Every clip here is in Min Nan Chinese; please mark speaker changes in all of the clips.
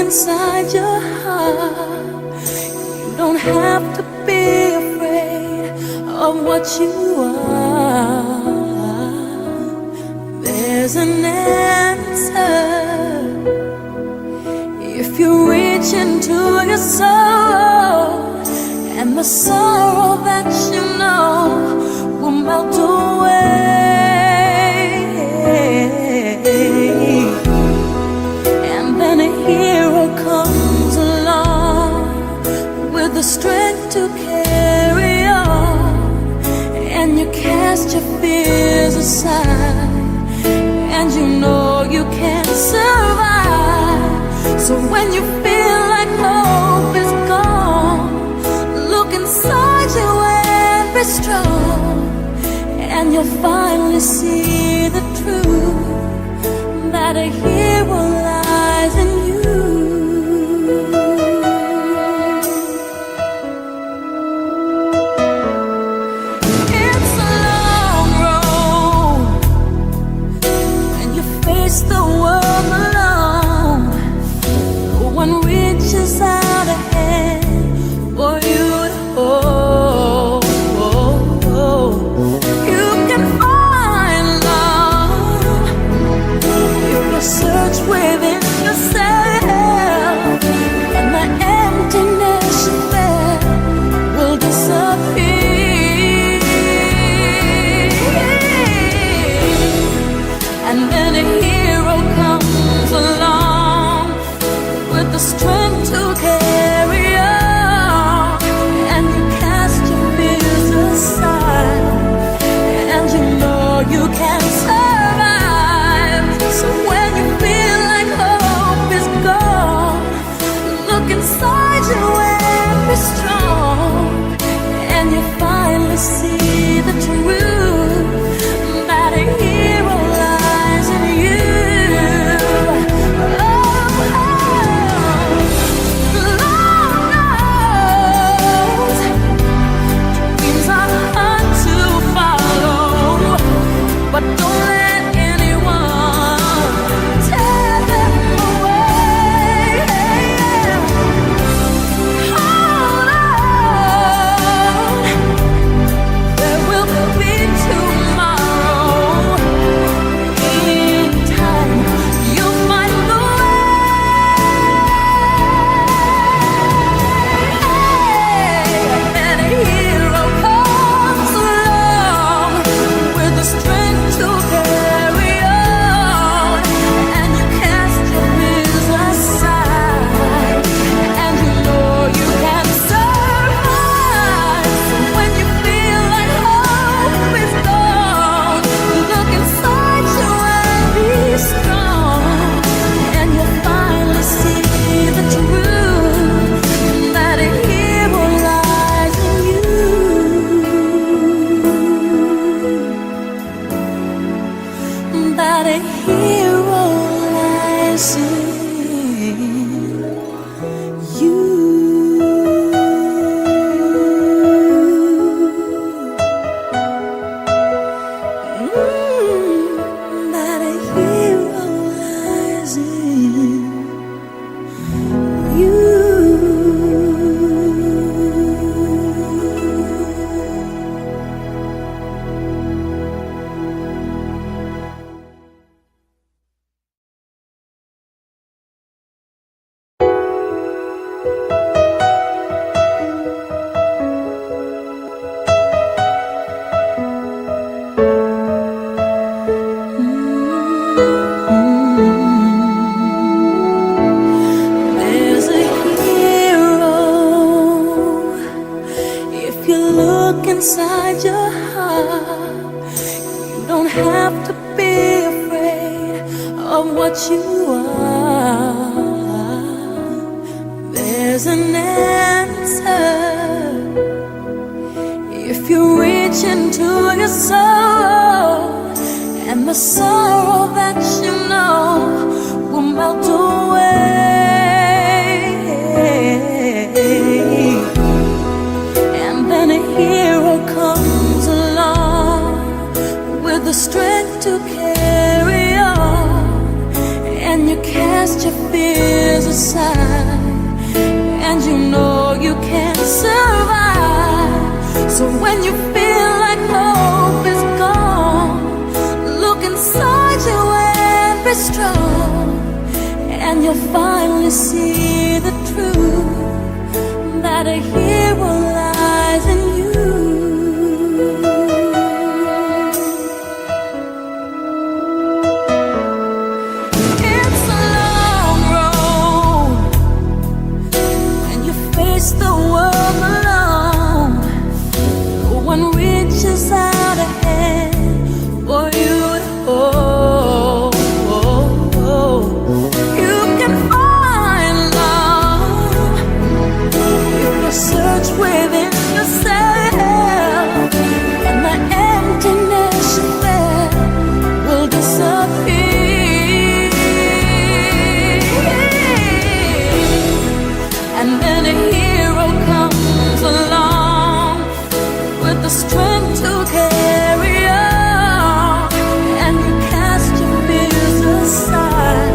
Speaker 1: Inside your heart, you don't have to be afraid of what you are. There's an answer. If you reach into your soul, and the sorrow that you know will melt away. And then a hero comes along with the strength to carry on, and you cast your fears aside, and you know you can survive. So when you feel like hope is gone, look inside you and be strong, and you'll finally see the truth that a hero lies in you. It's a long road when you face the world alone. No one reaches out a hand for you to hold. You can find love if you search within yourself, and the emptiness you felt will disappear. And then a hero comes along with the strength to carry on, and you cast your fears aside, and you know you can survive. So when you feel like hope is gone, look inside you and be strong, and you finally see the truth that a hero lies in you. Oh, Lord knows dreams are hard to follow, but don't let anyone tear them away. Hold on, there will be tomorrow. In time, you'll find the way. And a hero comes along with the strength to carry on, and you cast your fears aside, and you know you can survive. So when you feel like hope is gone, look inside you and be strong, and you'll finally see the truth that a hero lies in you. That a hero lies in you. That a hero lies in you. There's a hero if you look inside your heart. You don't have to be afraid of what you are. There's an answer if you reach into your soul, and the sorrow that you know will melt away. And then a hero comes along with the strength to carry on, and And you cast your fears aside, and you know you can survive. So when you feel like hope is gone, look inside you and be strong, and you'll finally see the truth that a hero lies in you. It's a long road when you face the world alone. No one reaches out a hand for you to hold. You can find love if you search within yourself, and the emptiness you felt will disappear. And then a hero comes along with the strength to carry on, and you cast your fears aside,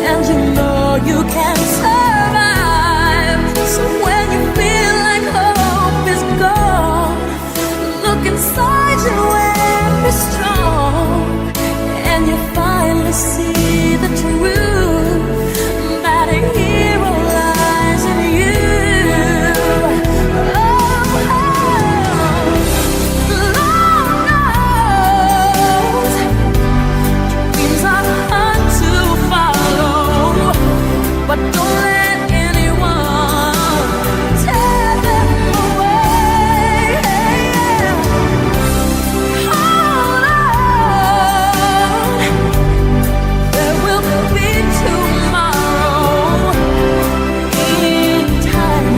Speaker 1: and you know you can survive. So when you feel like hope is gone, look inside you and be strong, and you finally see the truth that a hero lies in you. Oh, Lord knows dreams are hard to follow, but don't let anyone tear them away. Hold on, there will be tomorrow. In time,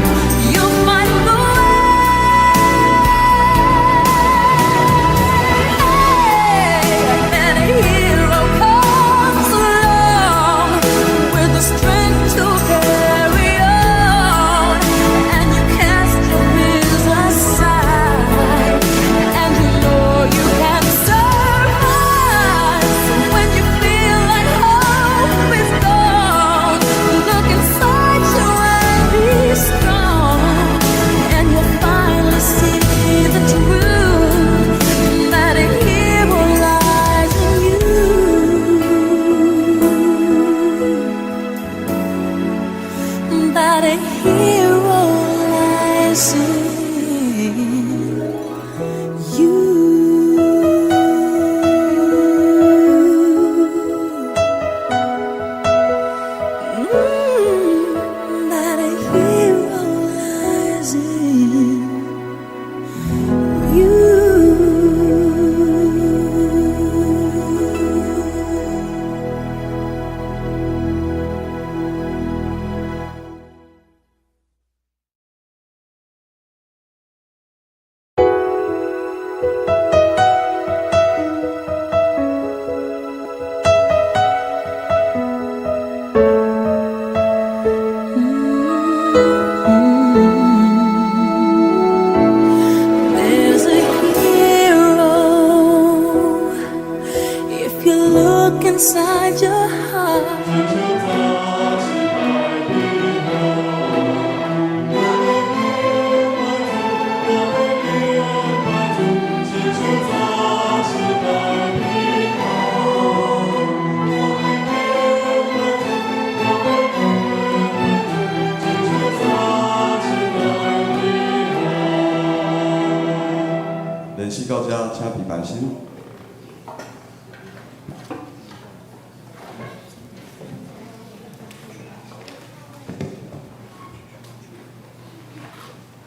Speaker 1: you'll find the way. And a hero comes along with the strength to carry on, and you cast your fears aside, and you know you can survive. So when you feel like hope is gone, look inside you and be strong, and you'll finally see the truth that a hero lies in you. That a hero lies in you. That a hero lies in you. There's a hero if you look inside your heart.
Speaker 2: 練習到這，請平板心。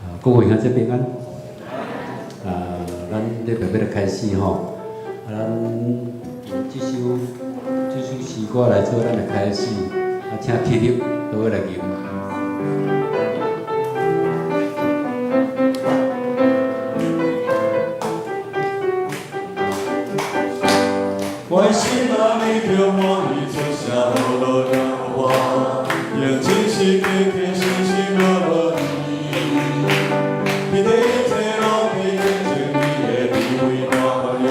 Speaker 3: 啊，各位兄弟平安。啊，咱禮拜欲來開始吼，啊，咱用這首詩歌來做咱的開始。啊，請起立，做伙來吟。
Speaker 2: 我的心仔你着歡喜，出聲好樂了歡，用真心敬天，心心樂樂伊。天地一切攏見證你的智慧大發現，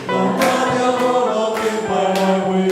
Speaker 2: 咱大條好路敬拜來回應。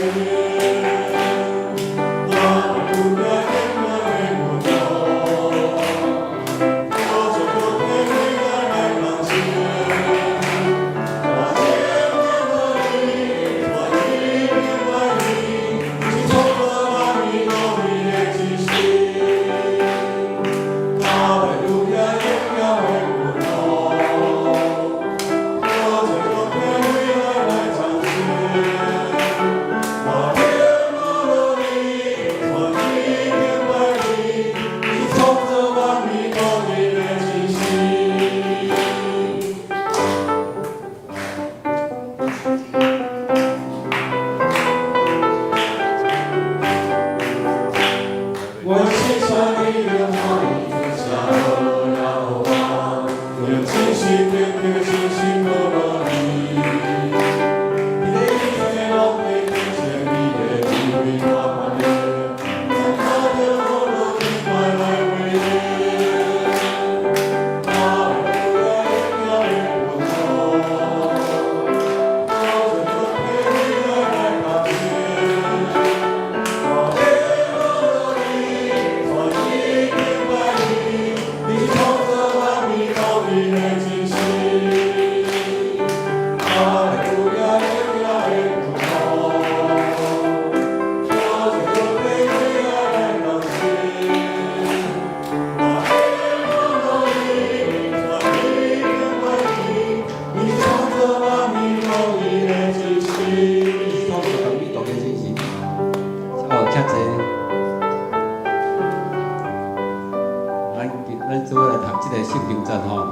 Speaker 3: 聖經節吼，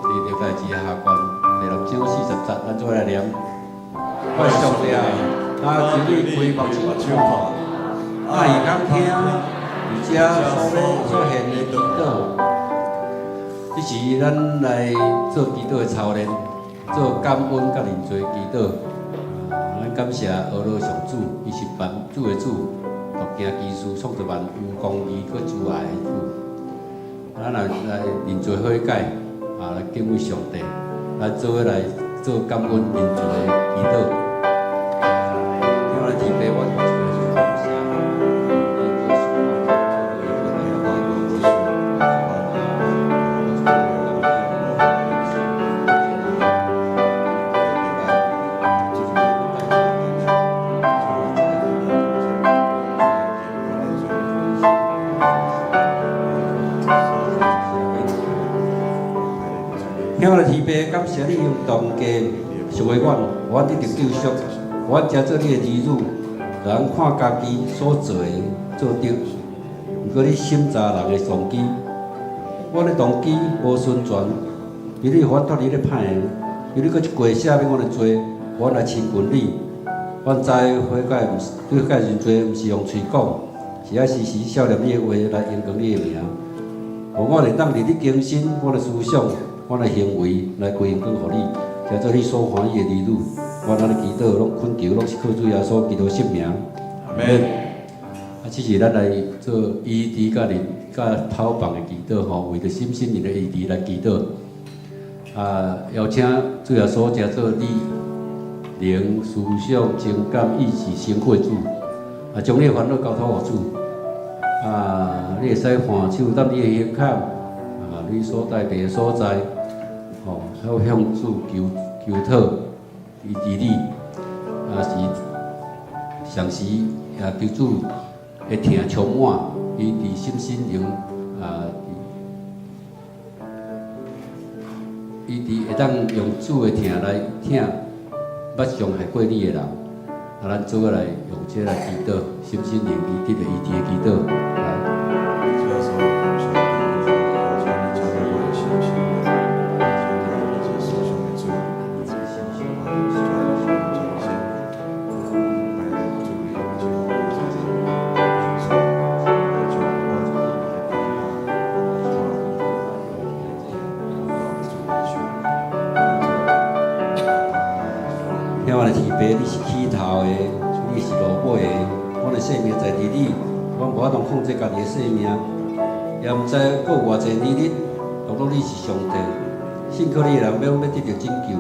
Speaker 3: 佇歷代志下卷第六章40節，咱做來念。我的上帝啊，若求你開目睭看，啊耳孔聽，佇遮所獻的祈禱。這是咱來做祈禱的操練，做感恩佮認罪祈禱。咱感謝阿羅上主，伊是萬主的主，獨行奇事，創造萬有，公義閣慈愛的主。咱來認罪悔改，啊，來敬畏上帝，咱做伙來做感恩認罪的祈禱。聽我來提白，我一個感謝。兄弟天父，感謝你用重價贖回阮，予阮得著救贖，予阮成做你的兒女，予咱看家己所做的做對。毋過你審查人的動機，阮的動機無純全，求你予阮脫離咧歹的，求你閣一過赦免阮的罪，予阮來親近你。阮知悔改毋是悔改認罪，毋是用喙講，是愛時時默念你的話來榮光你的名。予我會當日日更新我的思想，阮的行為來歸榮光予你，成做你所歡喜的兒女。我按呢祈禱，攏懇求，攏是靠主耶穌基督聖名。阿門。啊，這是咱來做醫治佮靈佮討放的祈禱吼，為著身心靈的醫治來祈禱。啊，邀請主耶穌成做你靈、思想、情感、意志、身軀的主。啊，將你的煩惱交託予主。啊，你會使換手踮你的胸坎，啊，你所在地的所在，吼，好向主求求討醫治你。啊，是同時也求主的疼充滿，伊佇心身靈啊，伊佇會當用主的疼來疼捌傷害過你的人。啊，咱做伙來用這來祈禱，心身靈醫得著醫治的祈禱。來。
Speaker 2: 主耶穌，感謝你，求你成為我的心心靈，成為我的思想的主，我全心全身，來主你的恩賜，來將我的看主的手。
Speaker 3: 兄弟天父，你是起頭的，你是落尾的，阮的生命在佇你，阮無法度控制家己的生命，也毋知閣有偌濟年日，獨獨你是上帝，信靠你的人欲欲得著拯救。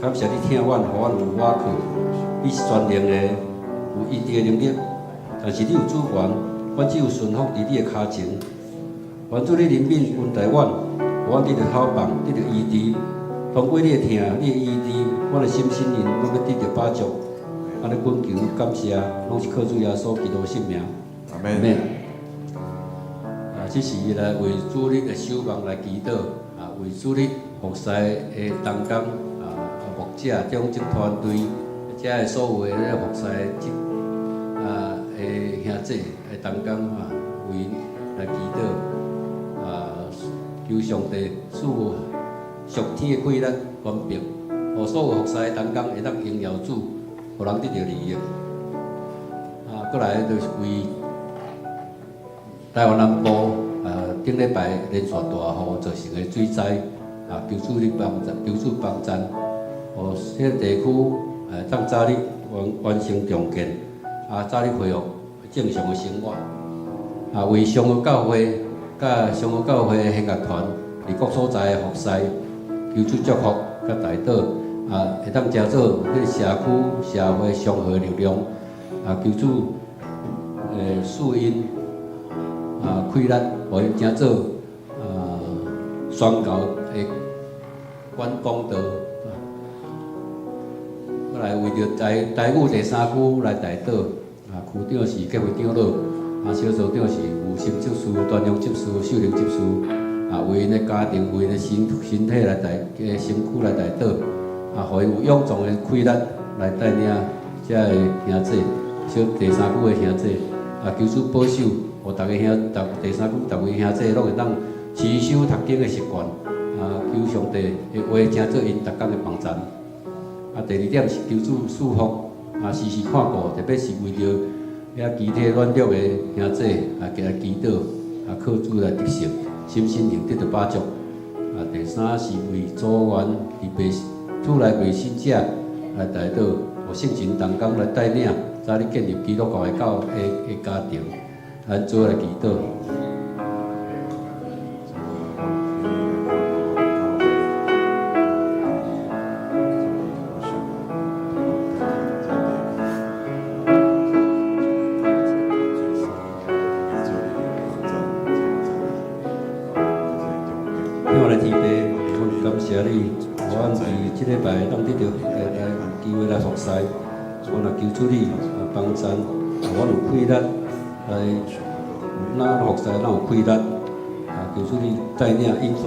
Speaker 3: 感謝你疼阮，予阮有倚靠。你是全能的，有醫治的能力，但是你有主權，阮只有順服佇你的跤前。願主你憐憫恩待阮，予阮得著討放，得著醫治。通過你的疼，你的醫治，阮的心身靈攏欲得著飽足。按呢懇求感謝，攏是靠主耶穌基督聖名。
Speaker 2: 阿門。
Speaker 3: 啊，這是來為主日的守望來祈禱，啊，為主日服侍的同工，啊，牧者、長執團隊，遮的所有的咧服侍的這啊的兄弟的同工啊，為來祈禱，啊，求上帝賜屬天的氣力、權柄，予所有服侍的同工會當榮耀主，予人得著利益。啊，閣來就是為台灣南部頂禮拜連續大雨造成的水災，啊，求主你幫助，求主幫贊，予這個地區當早日完完成重建，啊，早日恢復正常的生活。啊，為上和教會佮上和教會的獻樂團佇各所在的服侍，求主祝福佮代禱，啊，會當成做彼個社區社會祥和的力量，啊，求主賜𪜶啊氣力，予𪜶成做啊宣教的管講道。閣來為著台台語第三區來代禱，啊，區長是結會長老，啊，小組長是吳心執事、端陽執事、秀玲執事，啊，為𪜶的家庭、為𪜶的身身體來代、身軀來代禱，啊，予𪜶有勇壯的氣力來帶領遮个兄弟，小第三區的兄弟，啊，求主保守，予逐个兄、逐第三區逐位兄弟攏會當持守讀經的習慣，啊，求上帝的話成做𪜶逐工的幫贊。啊，第二點是求主賜福，啊，時時看顧，特別是為著遐肢體軟弱的兄弟，啊，加來祈禱，啊，靠主來得勝，心身靈得著飽足。啊，第三是為組員佇袂厝內未信者來代禱，予聖神同工來帶領，早日建立基督教的教的的家庭，咱做來祈禱。親愛的天父，阮感謝你，予阮佇這禮拜當得著來來有機會來服侍，阮也求主你啊幫贊，予阮有氣力來，咱服侍咱有氣力，啊求主你帶領引帶，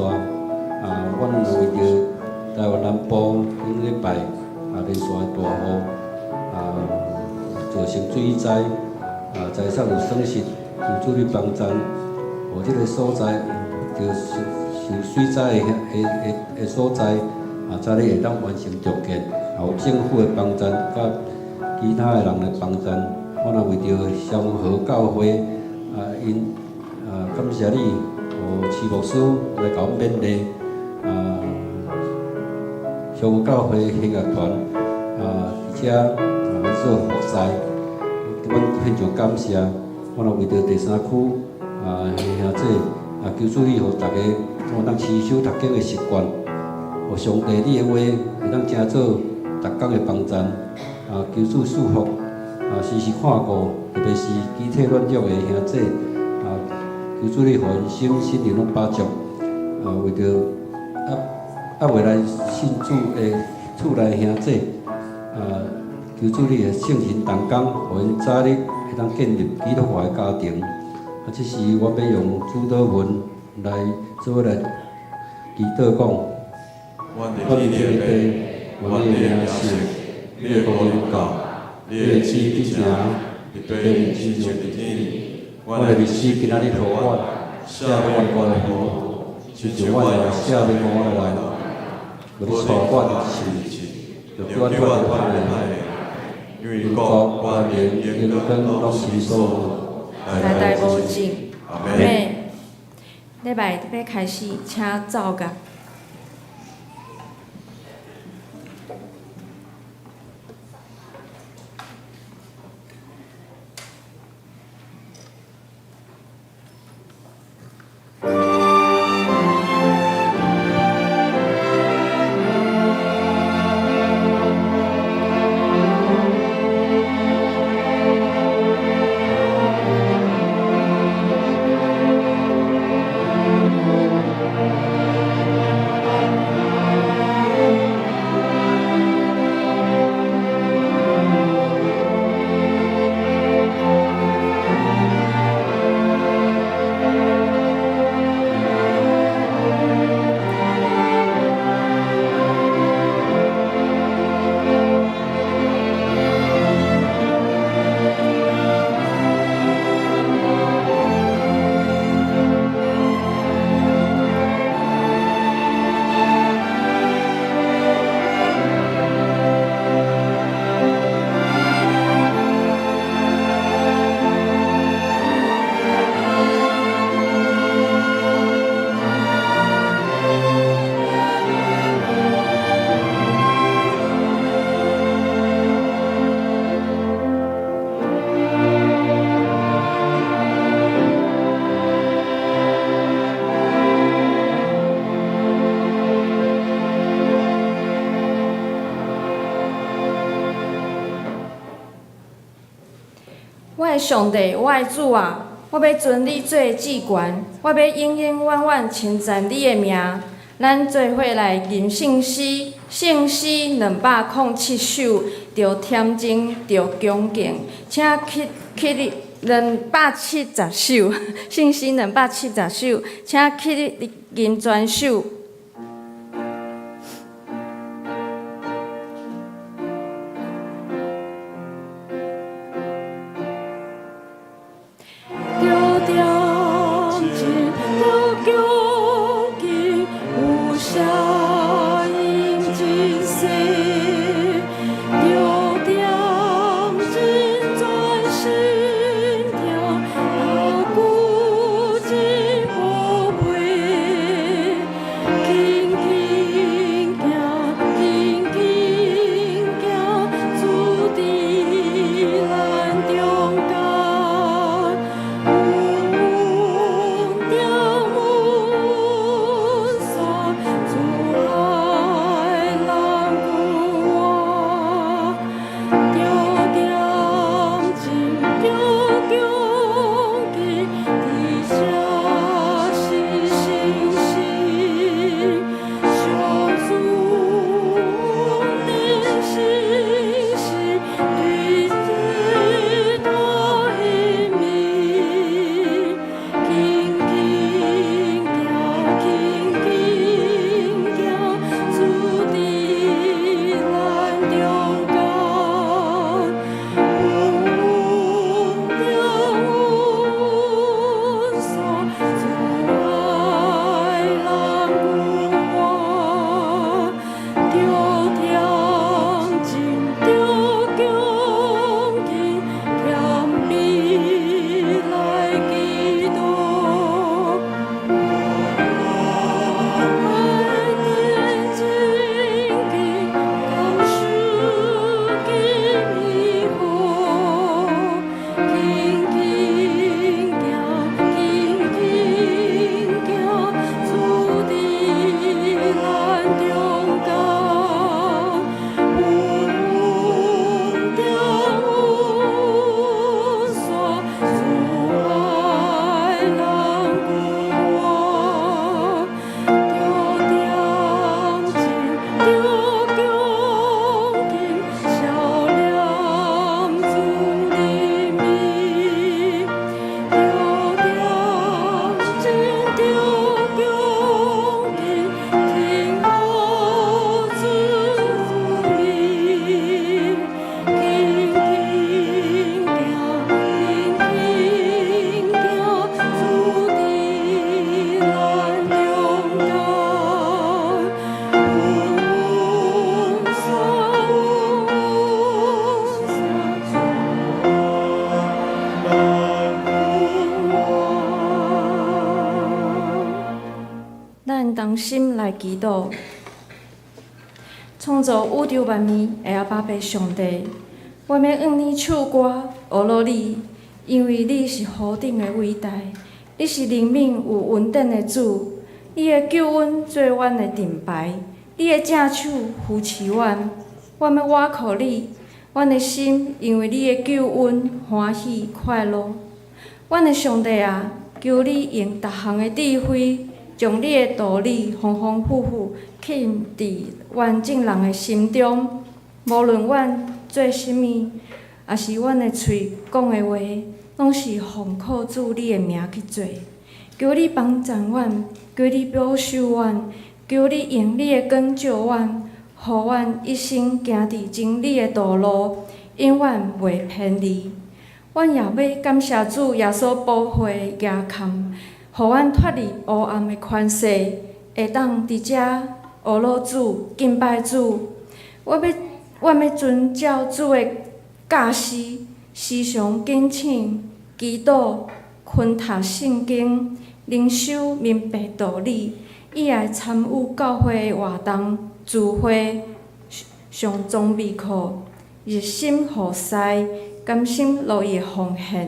Speaker 3: 啊阮為著台灣南部頂禮拜啊連續的大雨，啊造成水災，啊財產有損失，求主你幫贊，予這个所在就受受水災的的的的所在，啊早日會當完成重建，也有政府的幫贊，佮其他的人來幫贊。我若為著雙和教會，啊𪜶啊感謝你，予徐牧師來共阮勉勵，啊雙和教會弦樂團啊佇遮啊做服侍，阮非常感謝。我若為著第三區啊兄弟啊求主你予逐家攏當持守讀經的習慣，予上帝你的話會當成做逐工的幫贊，啊求主賜福，啊時時看顧，特別是肢體軟弱的兄弟，啊求主你予𪜶心身靈攏飽足，啊為著啊啊未來信主的厝內兄弟，啊求主你的聖神同工，予𪜶早日會當建立基督化的家庭。啊，這是我欲用主禱文來做來祈禱講。
Speaker 2: 阮佇天的父，願你的名聖，你的國臨到，你的旨意行，佇地親像佇天。
Speaker 3: 阮的日子今仔日予阮，赦免阮的過，親像阮也赦免阮的人，無你帶阮試，就叫阮脫離歹的，
Speaker 2: 因為國、權、榮光攏是你所有，
Speaker 4: 代代無盡。
Speaker 2: 阿
Speaker 4: 阿們。禮拜欲開始，請奏樂。我的上帝，我的主啊，我欲尊你做至懸，我欲永永遠遠稱讚你的名。咱做伙來吟聖詩，聖詩207首，著恬靜，著恭敬，請起起立270首，聖詩270首，請起立吟全首。著恬靜，著恭同心來祈禱。創造宇宙萬物的阿爸父上帝，我欲向你唱歌，呵咾你，因為你是何等的偉大，你是憐憫有恩典的主，你的救恩做阮的盾牌，你的正手扶持阮，我欲倚靠你，阮的心因為你的救恩歡喜快樂。阮的上帝啊，求你用逐項的智慧，將你的道理豐豐富富刻佇阮眾人的心中。無論阮做啥物，抑是阮的喙講的話，攏是奉靠主你的名去做。求你幫贊阮，求你保守阮，求你用你的光照阮，予阮一生行佇真理的道路，永遠袂偏離。阮也欲感謝主耶穌寶血的額坎，予阮脫離黑暗的權勢，會當佇遮呵咾主、敬拜主。我欲遵照主的教示，時常警醒、祈禱、勤讀聖經、靈修明白道理，以愛參與教會的活動、聚會、上裝備課，熱心服侍，甘心樂意奉獻。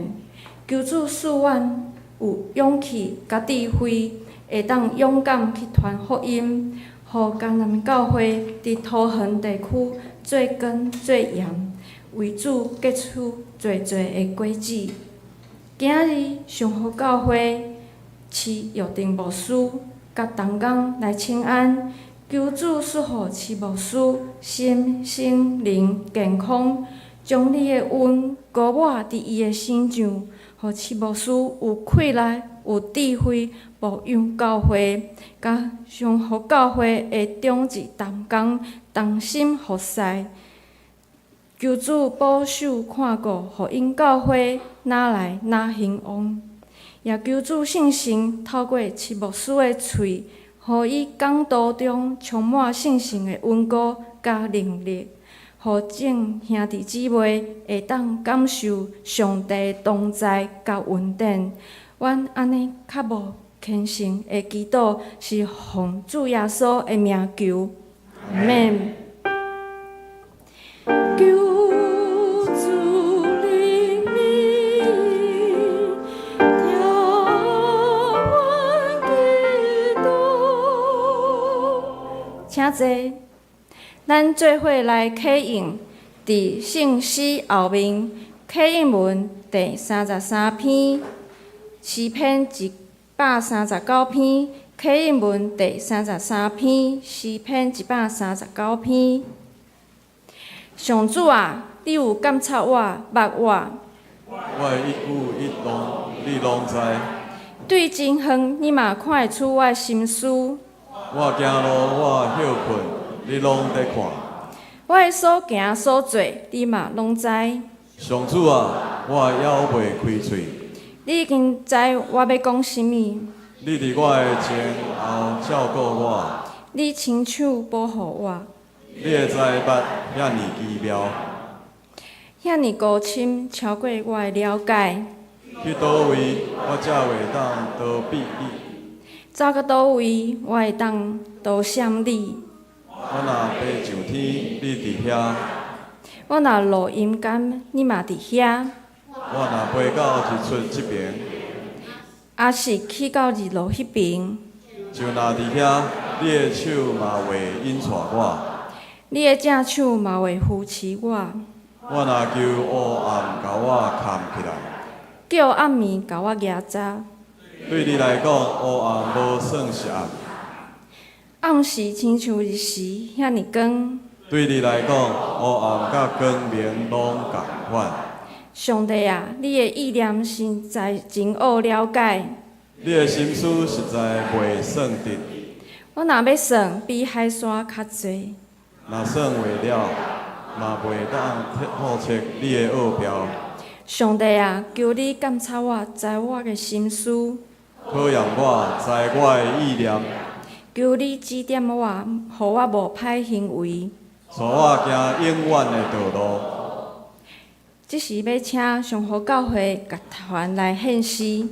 Speaker 4: 求主賜阮有勇氣佮智慧，會當勇敢去傳福音，予迦南教會佇桃園地區做光做鹽，為主結出濟濟的果子。今日上福教會徐玉定牧師佮同工來請安，求主賜予徐牧師身心靈健康，將你的恩膏抹佇伊的身上，予徐牧師有氣力、有智慧牧養教會，佮上福教會的長執同工同心服侍。求主保守看顧，予𪜶教會若來若興旺。也求主聖神透過徐牧師的喙，予伊講道中充滿聖神的恩膏佮能力，予眾兄弟姊妹會當感受上帝同在佮恩典。阮按呢較無虔誠的祈禱，是奉主耶穌的名求，阿們。求主憐憫，聽阮祈禱。請坐，咱做伙來啟應，佇聖詩後面啟應文第33篇，詩篇139篇，啟應文第三十三篇，詩篇一百三十九篇。上主啊，你有監察我，捌我。
Speaker 2: 我的一舉一動，你攏知。
Speaker 4: 對真遠，你嘛看會出我的心思。
Speaker 2: 我行路，我歇睏，你攏佇看。
Speaker 4: 我的所行所做，你嘛攏知。
Speaker 2: 上主啊，我猶未開喙。
Speaker 4: 你已經知我欲講啥物。
Speaker 2: 你佇我的前後照顧我。
Speaker 4: 你親手保護我。
Speaker 2: 你的知捌遐爾奇妙，
Speaker 4: 遐爾高深，超過我的了解。
Speaker 2: 去佗位，我才會當逃避你？
Speaker 4: 走到佗位，我會當逃閃你？
Speaker 2: 我若爬上天，你佇遐；
Speaker 4: 我若落陰間，你嘛佇遐。
Speaker 2: 我若飛到日出這爿，
Speaker 4: 抑是去到日落彼爿，
Speaker 2: 就若佇遐，你的手嘛會引帶我。
Speaker 4: 你的正手嘛會扶持我。
Speaker 2: 我若求烏暗共我崁起來，
Speaker 4: 叫暗暝共我夯實。
Speaker 2: 對你來講，烏暗無算是暗。
Speaker 4: 暗時親像日時遐爾光。
Speaker 2: 對你來講，烏暗佮光明攏仝款。
Speaker 4: 上帝啊，你的意念實在真奧了解。
Speaker 2: 你的心思實在袂算得。
Speaker 4: 我若欲算，比海沙較濟。
Speaker 2: 若算袂了，嘛袂當透徹你的奧妙。
Speaker 4: 上帝啊，求你監察我，知我的心思。
Speaker 2: 考驗我，知我的意念。
Speaker 4: 求你指點我，予我無歹行為。
Speaker 2: 帶我行永遠的道路。
Speaker 4: 這時欲請上福教會樂團來獻詩。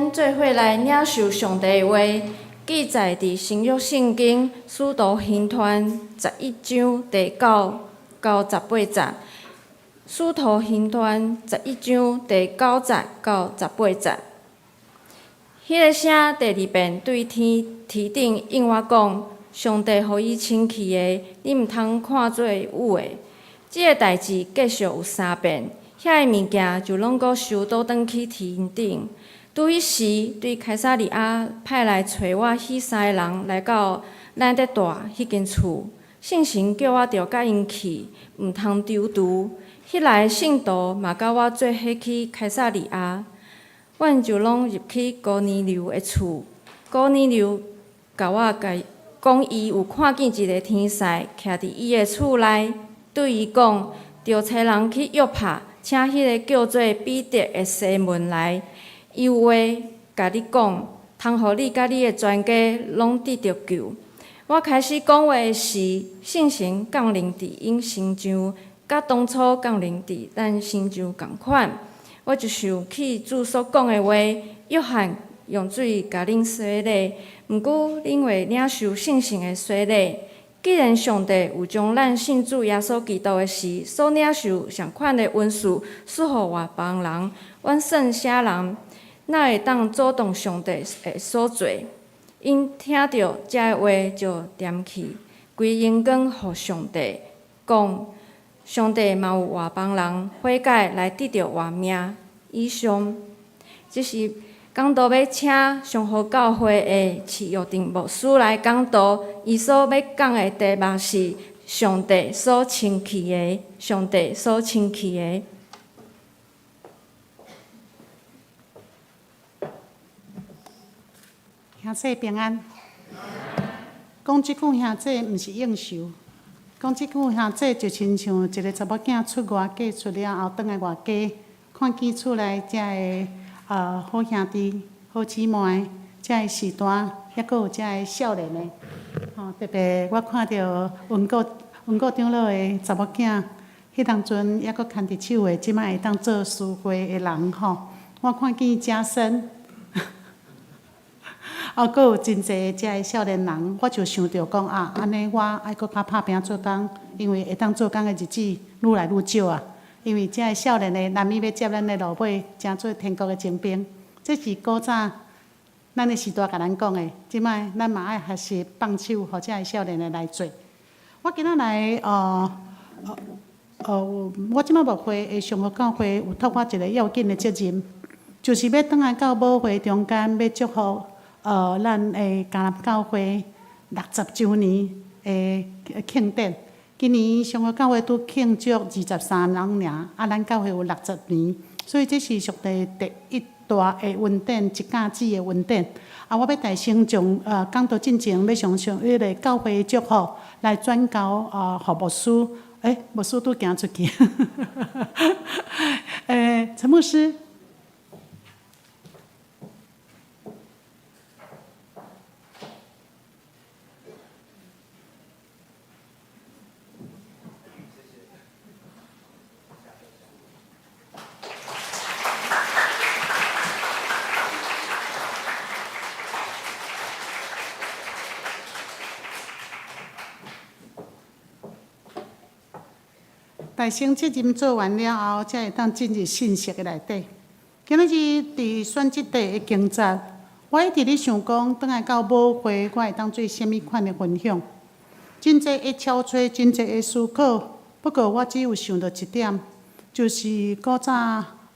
Speaker 4: 咱做伙來領受上帝的話，記載佇新約聖經使徒行傳11章第9到18節。使徒行傳十一章第九節到十八節。彼个聲第二遍對天天頂應我講：上帝予伊清氣的，你毋通看做污的。這个代誌繼續有三遍，遐个物件就攏閣收倒轉去天頂。拄彼時，對凱撒利亞派來揣我彼三个人來到咱佇蹛彼間厝，聖神叫我著佮𪜶去，毋通躊躇。彼來聖徒嘛佮我做伙去凱撒利亞，阮就攏入去哥尼流的厝。哥尼流共我講，伊有看見一个天使徛佇伊的厝內，對伊講：著差人去約帕，請彼个叫做彼得的西門來。伊有話共你講，通予你佮你的全家攏得著救。我開始講話的時，聖神降臨佇𪜶身上，佮當初降臨佇咱身上仝款。我就想起主所講的話：約翰用水共恁洗禮，毋過恁會領受聖神的洗禮。既然上帝有將咱信主耶穌基督的時所領受相款的恩賜賜予外邦人，阮算啥人？哪會當阻擋上帝的所做？𪜶聽著這个話就恬去，歸榮光予上帝，講上帝嘛有外邦人悔改來得著活命。以上，這是講道欲請松和教會的徐玉定牧師來講道，伊所欲講的題目是上帝所清氣的，上帝所清氣的。
Speaker 5: 兄姊平安。講這句兄姊毋是應酬，講這句兄姊就親像一个查某囝出外嫁出了後，轉來外家，看見厝內遮个好兄弟、好姊妹，遮个時代，猶閣有遮个少年的，吼，特別我看著溫國長老的查某囝，彼當陣猶閣牽佇手的，這擺會當做司會的人吼，我看見家森。啊，閣有真濟遮个少年人，我就想著講啊，按呢我愛閣較拍拚做工，因為會當做工的日子愈來愈少啊。因為遮个少年的難免欲接咱的路尾，成做天國的精兵。這是古早咱的時代共咱講的，這擺咱嘛愛學習放手，予遮个少年的來做。我今仔來，我這擺牧會的上和教會有託我一个要緊的責任，就是欲轉來到母會中間，欲祝福。咱的迦南教會60週年的慶典，今年松和教會拄慶祝23週年，啊，咱教會有六十年，所以這是上帝第一大的恩典，一甲子的恩典。啊，我欲代先將講道進前，欲將上彼个教會祝福來轉交予牧師。欸，牧師拄行出去，欸，陳牧師。代先責任做完了後，才會當進入信息的內底。今仔日佇選這塊的經節，我一直咧想講，轉來到母會，我會當做啥物款的分享？真濟的敲揣，真濟的思考。不過我只有想著一點，就是古早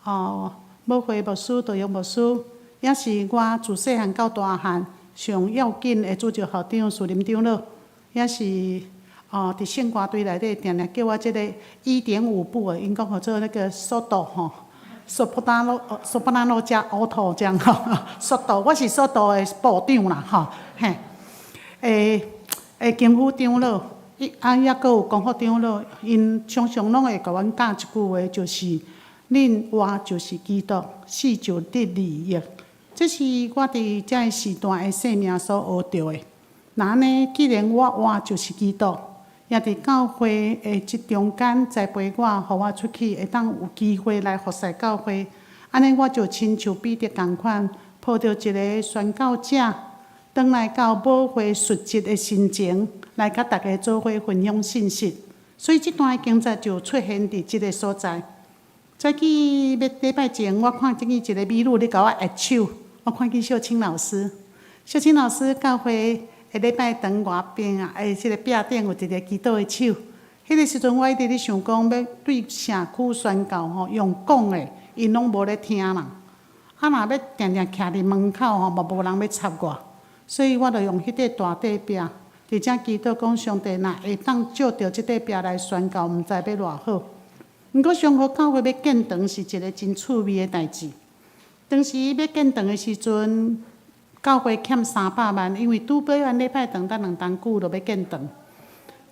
Speaker 5: 哦，母會牧師、道陽牧師，也是我自細漢到大漢上要緊的主日學長樹林長老，也是。哦，佇聖歌隊內底，定定叫我這个1.5步的，𪜶講號做那个速度吼，soprano 加 alto 這樣吼，速度，我是速度的部長啦吼，嘿，欸，金虎長老，伊啊，抑閣有光福長老，𪜶常常攏會共阮教一句話，就是，恁活就是基督，死就得利益。這是我佇這个時代的生命所學著的。若按呢，既然我活就是基督，也佇教會的這中間栽培我，予我出去會當有機會來服侍教會。按呢，我就親像彼得仝款，抱著一个宣教者，轉來到母會述職的心情，來佮大家做伙分享信息。所以這段的經節就出現佇這个所在。早起欲禮拜前，我看見一个美女咧共我握手，我看見秀清老師。秀清老師教會的禮拜堂外邊啊，這个壁頂有一个祈禱的手。彼个時陣我一直咧想講，欲對社區宣教吼，用講的，𪜶攏無咧聽啦。啊，若欲定定徛佇門口吼，嘛無人欲插我，所以我就用彼塊大塊壁，佇遮祈禱講上帝若會當借著這塊壁來宣教，毋知欲偌好。毋過上好教會欲建堂是一个真趣味的代誌。當時欲建堂的時陣，教會欠三百萬，因為拄買完禮拜堂，等兩冬久就欲建堂。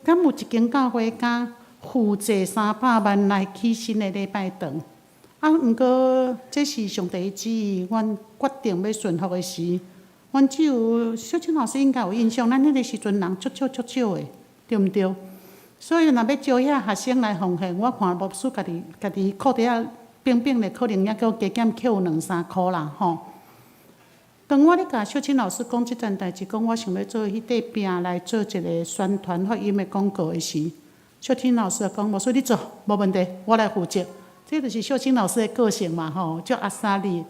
Speaker 5: 敢有一間教會敢負債三百萬來起新的禮拜堂？啊，毋過這是上帝的旨意，阮決定欲順服的時，阮只有秀清老師應該有印象，咱彼个時陣人足少足少的，對毋對？所以若欲招遐學生來奉獻，我看牧師家己家己褲袋仔冰冰的，可能猶閣加減扣有兩三箍啦，吼。當我咧共秀清老師講這件代誌，講我想欲做彼塊壁來做一个宣傳福音的廣告的時，秀清老師就講：牧師你做，無問題，我來負責。這就是秀清老師的個性嘛，吼，足阿莎力。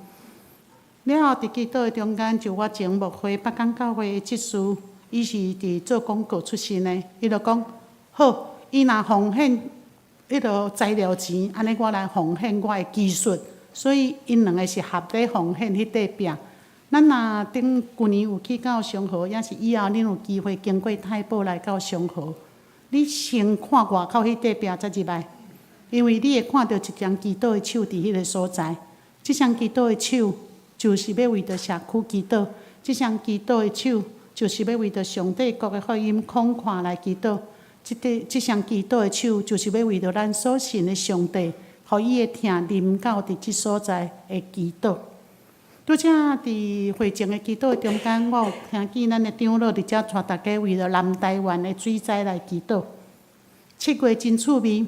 Speaker 5: 了後，佇祈禱的中間，就我前牧會北港教會的執事，伊是佇做廣告出身的，伊就講好，伊若奉獻彼个材料錢，按呢我來奉獻我的技術，所以𪜶兩个是合咧奉獻彼塊壁。咱若頂舊年有去到松河，抑是以後恁有機會經過太保來到松河，你先看外口彼塊壁才入來，因為你會看著一張祈禱的手佇彼个所在。這雙祈禱的手就是欲為著社區祈禱，這雙祈禱的手就是欲為著上帝國的福音廣闊來祈禱。這個這雙祈禱的手就是欲為著咱所信的上帝，予伊的疼臨到佇這所在的祈禱。拄才佇會前的祈禱中間，我有聽見咱的長老佇遮帶大家為著南台灣的水災來祈禱。7月真趣味，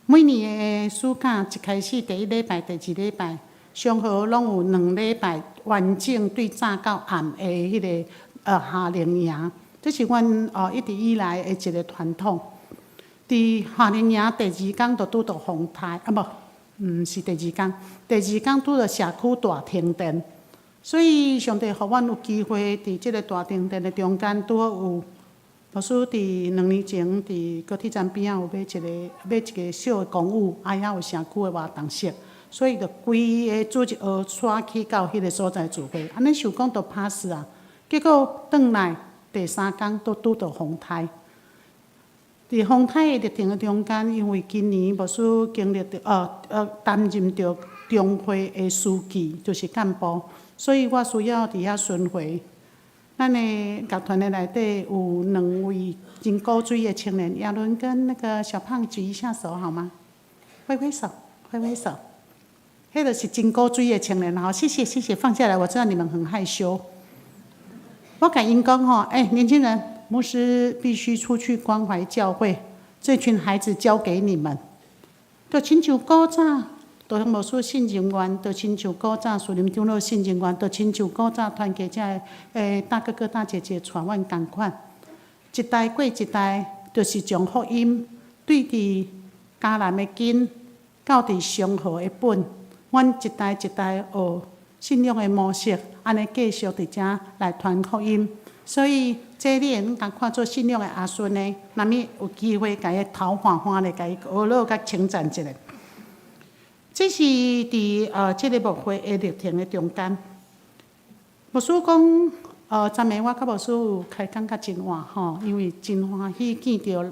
Speaker 5: 每年的暑假一開始第一禮拜、第二禮拜，上好攏有兩禮拜完整對早到暗的彼个夏令營，這是阮一直以來的一个傳統。佇夏令營第二工就拄著風颱，啊無，毋是第二工，第二工拄著社區大停電，所以上帝予阮有機會佇這个大停電的中間，拄好有牧師佇2年前佇高鐵站邊仔有買一个小的公寓，啊遐有社區的活動室，所以就規个主日學帶去到彼个所在聚會，按呢想講就 pass 啊，結果轉來第三工都拄著風颱。佇風颱的歷程的中間，因為今年牧師經歷著擔任著中會的書記，就是幹部，所以我需要佇遐巡迴。咱的樂團的內底有兩位真古錐的青年，亞倫跟那個小胖舉一下手好嗎？揮揮手，揮揮手。彼個是真古錐的青年，好，謝謝謝謝，放下來，我知道你們很害羞。我共𪜶講吼，欸，年輕人，牧師必須出去關懷教會，這群孩子交給你們。就親像古早，就牧師信任員，就親像古早樹林長老信任員，就親像古早團契遮的大哥哥大姐姐帶阮仝款，一代過一代，就是將福音對佇迦南的根，到佇松河的本，阮一代一代學信仰的模式，按呢繼續佇遮來傳福音。所以，這你會當看做信仰的阿孫呢，若物有機會共伊頭看看咧，共伊學落佮稱讚一下。這是佇這个牧會的歷程的中間。牧師講，昨暝我佮牧師有開講甲真晚吼，因為真歡喜見著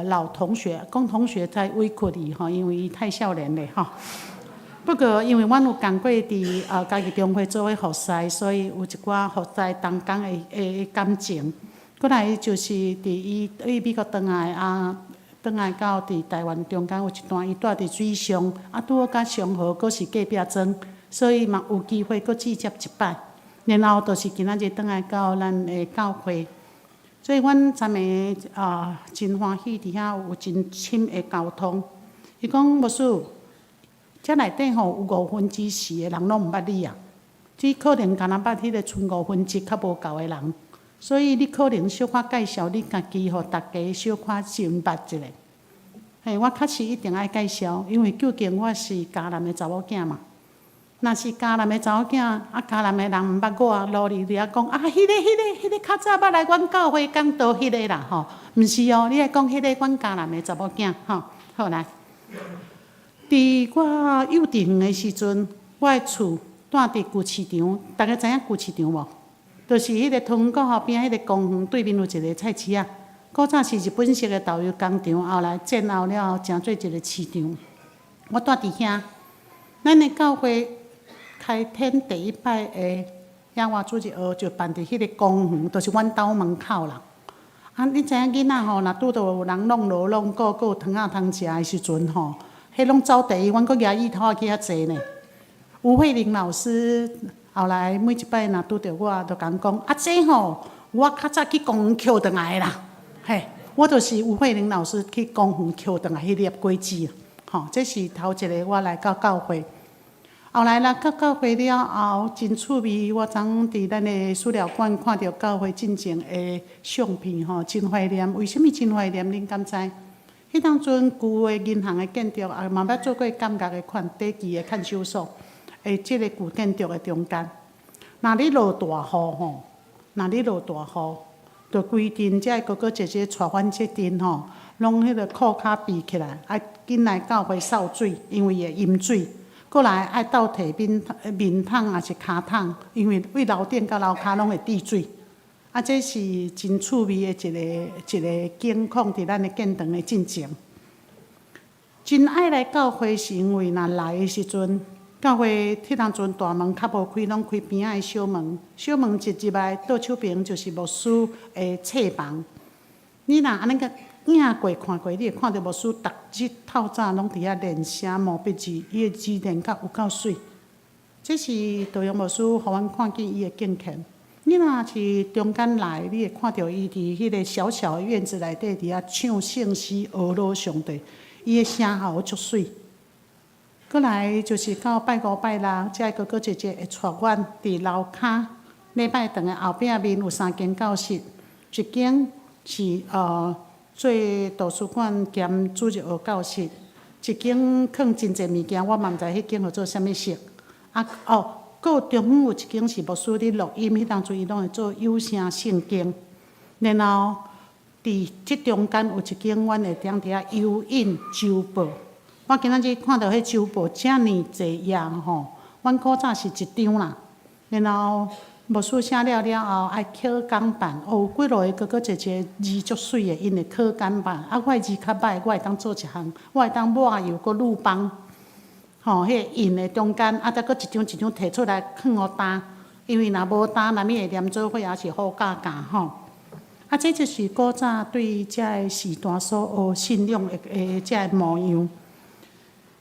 Speaker 5: 老同學，講同學在委屈伊吼，因為伊太少年咧吼。不過因為阮有共過佇家己中會做伙服侍，所以有一寡服侍同工的感情。過來就是佇伊對美國轉來啊，轉來到佇台灣中間有一段，伊蹛佇水上，啊拄好佮松河閣是隔壁莊，所以嘛有機會閣接觸一擺。然後就是今仔日轉來到咱的教會，所以阮昨暝啊真歡喜佇遐有真深的溝通。伊講牧師，遮內底吼有五分之四的人攏毋捌你啊。只可能敢若捌彼个賰五分之一較無夠的人，所以你可能小可介紹你家己，予逐家小可先捌一下。嘿，我確實一定愛介紹，因為究竟我是嘉南的查某囝嘛。若是嘉南的查某囝，啊，嘉南的人毋捌我，路裡佇遐講啊，彼個較早捌來阮教會講道彼個啦，吼，毋是哦，你愛講彼個阮嘉南的查某囝，吼，好來。佇我幼稚園的時陣，我的厝住佇舊市場，逐家知影舊市場無？就是彼個桃園國校邊仔彼個公園對面有一個菜市仔。古早是日本式的豆油工廠，後來戰後了後，成做一個市場。我住佇遐，咱的教會開天第一擺的野外主日學就辦佇彼個公園，就是阮兜門口啦。啊，你知影囡仔吼，若拄著有人弄鑼弄鼓，閣有糖仔通食的時陣吼，彼攏走第一，阮閣舉椅頭仔去遐坐呢。吳慧玲老師後來每一擺若拄著我，就共講：啊，這吼，我較早去公園抾轉來的啦。嘿，我就是吳慧玲老師去公園抾轉來彼粒果子，吼，這是頭一个我來到教會。後來來到教會了後，真趣味。我昨佇咱的資料館看著教會進前的相片，吼，真懷念。為啥物真懷念？恁敢知？彼當陣舊的銀行的建築，也嘛捌做過監獄的款，短期的看守所，的這个舊建築的中間。若你落大雨吼，若你落大雨，就規陣這个哥哥姐姐帶阮這陣吼，攏彼个褲跤閉起來，愛緊來教會掃水，因為會淹水。過來愛鬥提面面桶抑是跤桶，因為對樓頂佮樓跤攏會滴水。啊，這是真趣味的一个一个景況，佇咱的建堂的進前。真愛來教會，是因為若來的時陣，教會彼當陣大門較無開，攏開邊仔的小門。小門一入來，倒手邊就是牧師的冊房。你若按呢個影過看過，你會看著牧師逐日透早攏佇遐練寫毛筆字，伊的字練甲有夠媠。這是道陽牧師予阮看見伊的敬虔。你若是中間來，你會看著伊佇彼個小小的院子內底佇遐唱聖詩、呵咾上帝，伊的聲喉足媠。過來就是到拜五、拜六，遮哥哥姐姐會帶阮佇樓跤禮拜堂的後壁面有三間教室，一間是做圖書館兼主日學教室，一間囥真濟物件，我嘛毋知彼間號做啥物室。啊哦，閣有中央有一間是牧師佇錄音，彼當陣伊攏會做有聲聖經。然後佇這中間有一間，阮會當佇遐油印週報。我今仔日看著彼週報遮爾濟頁吼，阮古早是一張啦。然後牧師寫了了後，愛刻鋼板。哦，有幾落個哥哥姐姐字足媠的，𪜶會刻鋼板。啊，我的字較歹，我會當做一項，我會當抹油閣滷枋。吼，彼个印的中間，啊，再閣一張一張提出來囥予焦，因為若無焦，難免會黏做伙，抑是好教教吼。啊，這就是古早對遮个時代所學信仰的遮个模樣。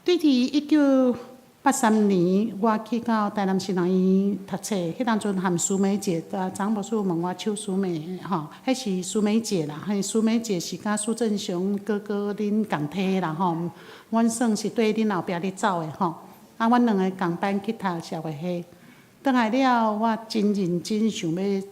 Speaker 5: 對佇1983年，我去到台南神學院讀冊，彼當陣含蘇美姐，啊，張牧師問我邱蘇美吼，彼是蘇美姐啦，彼蘇美姐是佮蘇振雄哥哥恁仝梯啦吼，阮算是綴恁後壁咧走的吼。啊，阮兩个仝班去讀社會系，轉來了，我真認真想欲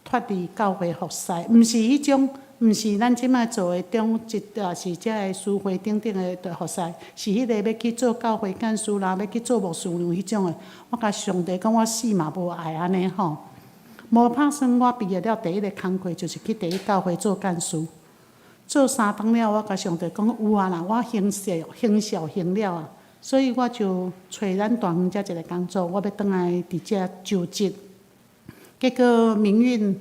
Speaker 5: 脫離教會服侍，毋是彼種。毋是咱這擺做的中職，抑是遮个司會等等的服侍，是彼個欲去做教會幹事啦，欲去做牧師娘彼種的。我共上帝講，我死嘛無愛按呢吼。無拍算，我畢業了第一个工課就是去第一教會做幹事。做3冬了，我共上帝講有啊啦，我行孝行孝行了啊，所以我就揣咱大園遮一个工作，我欲轉來佇遮就職。結果命運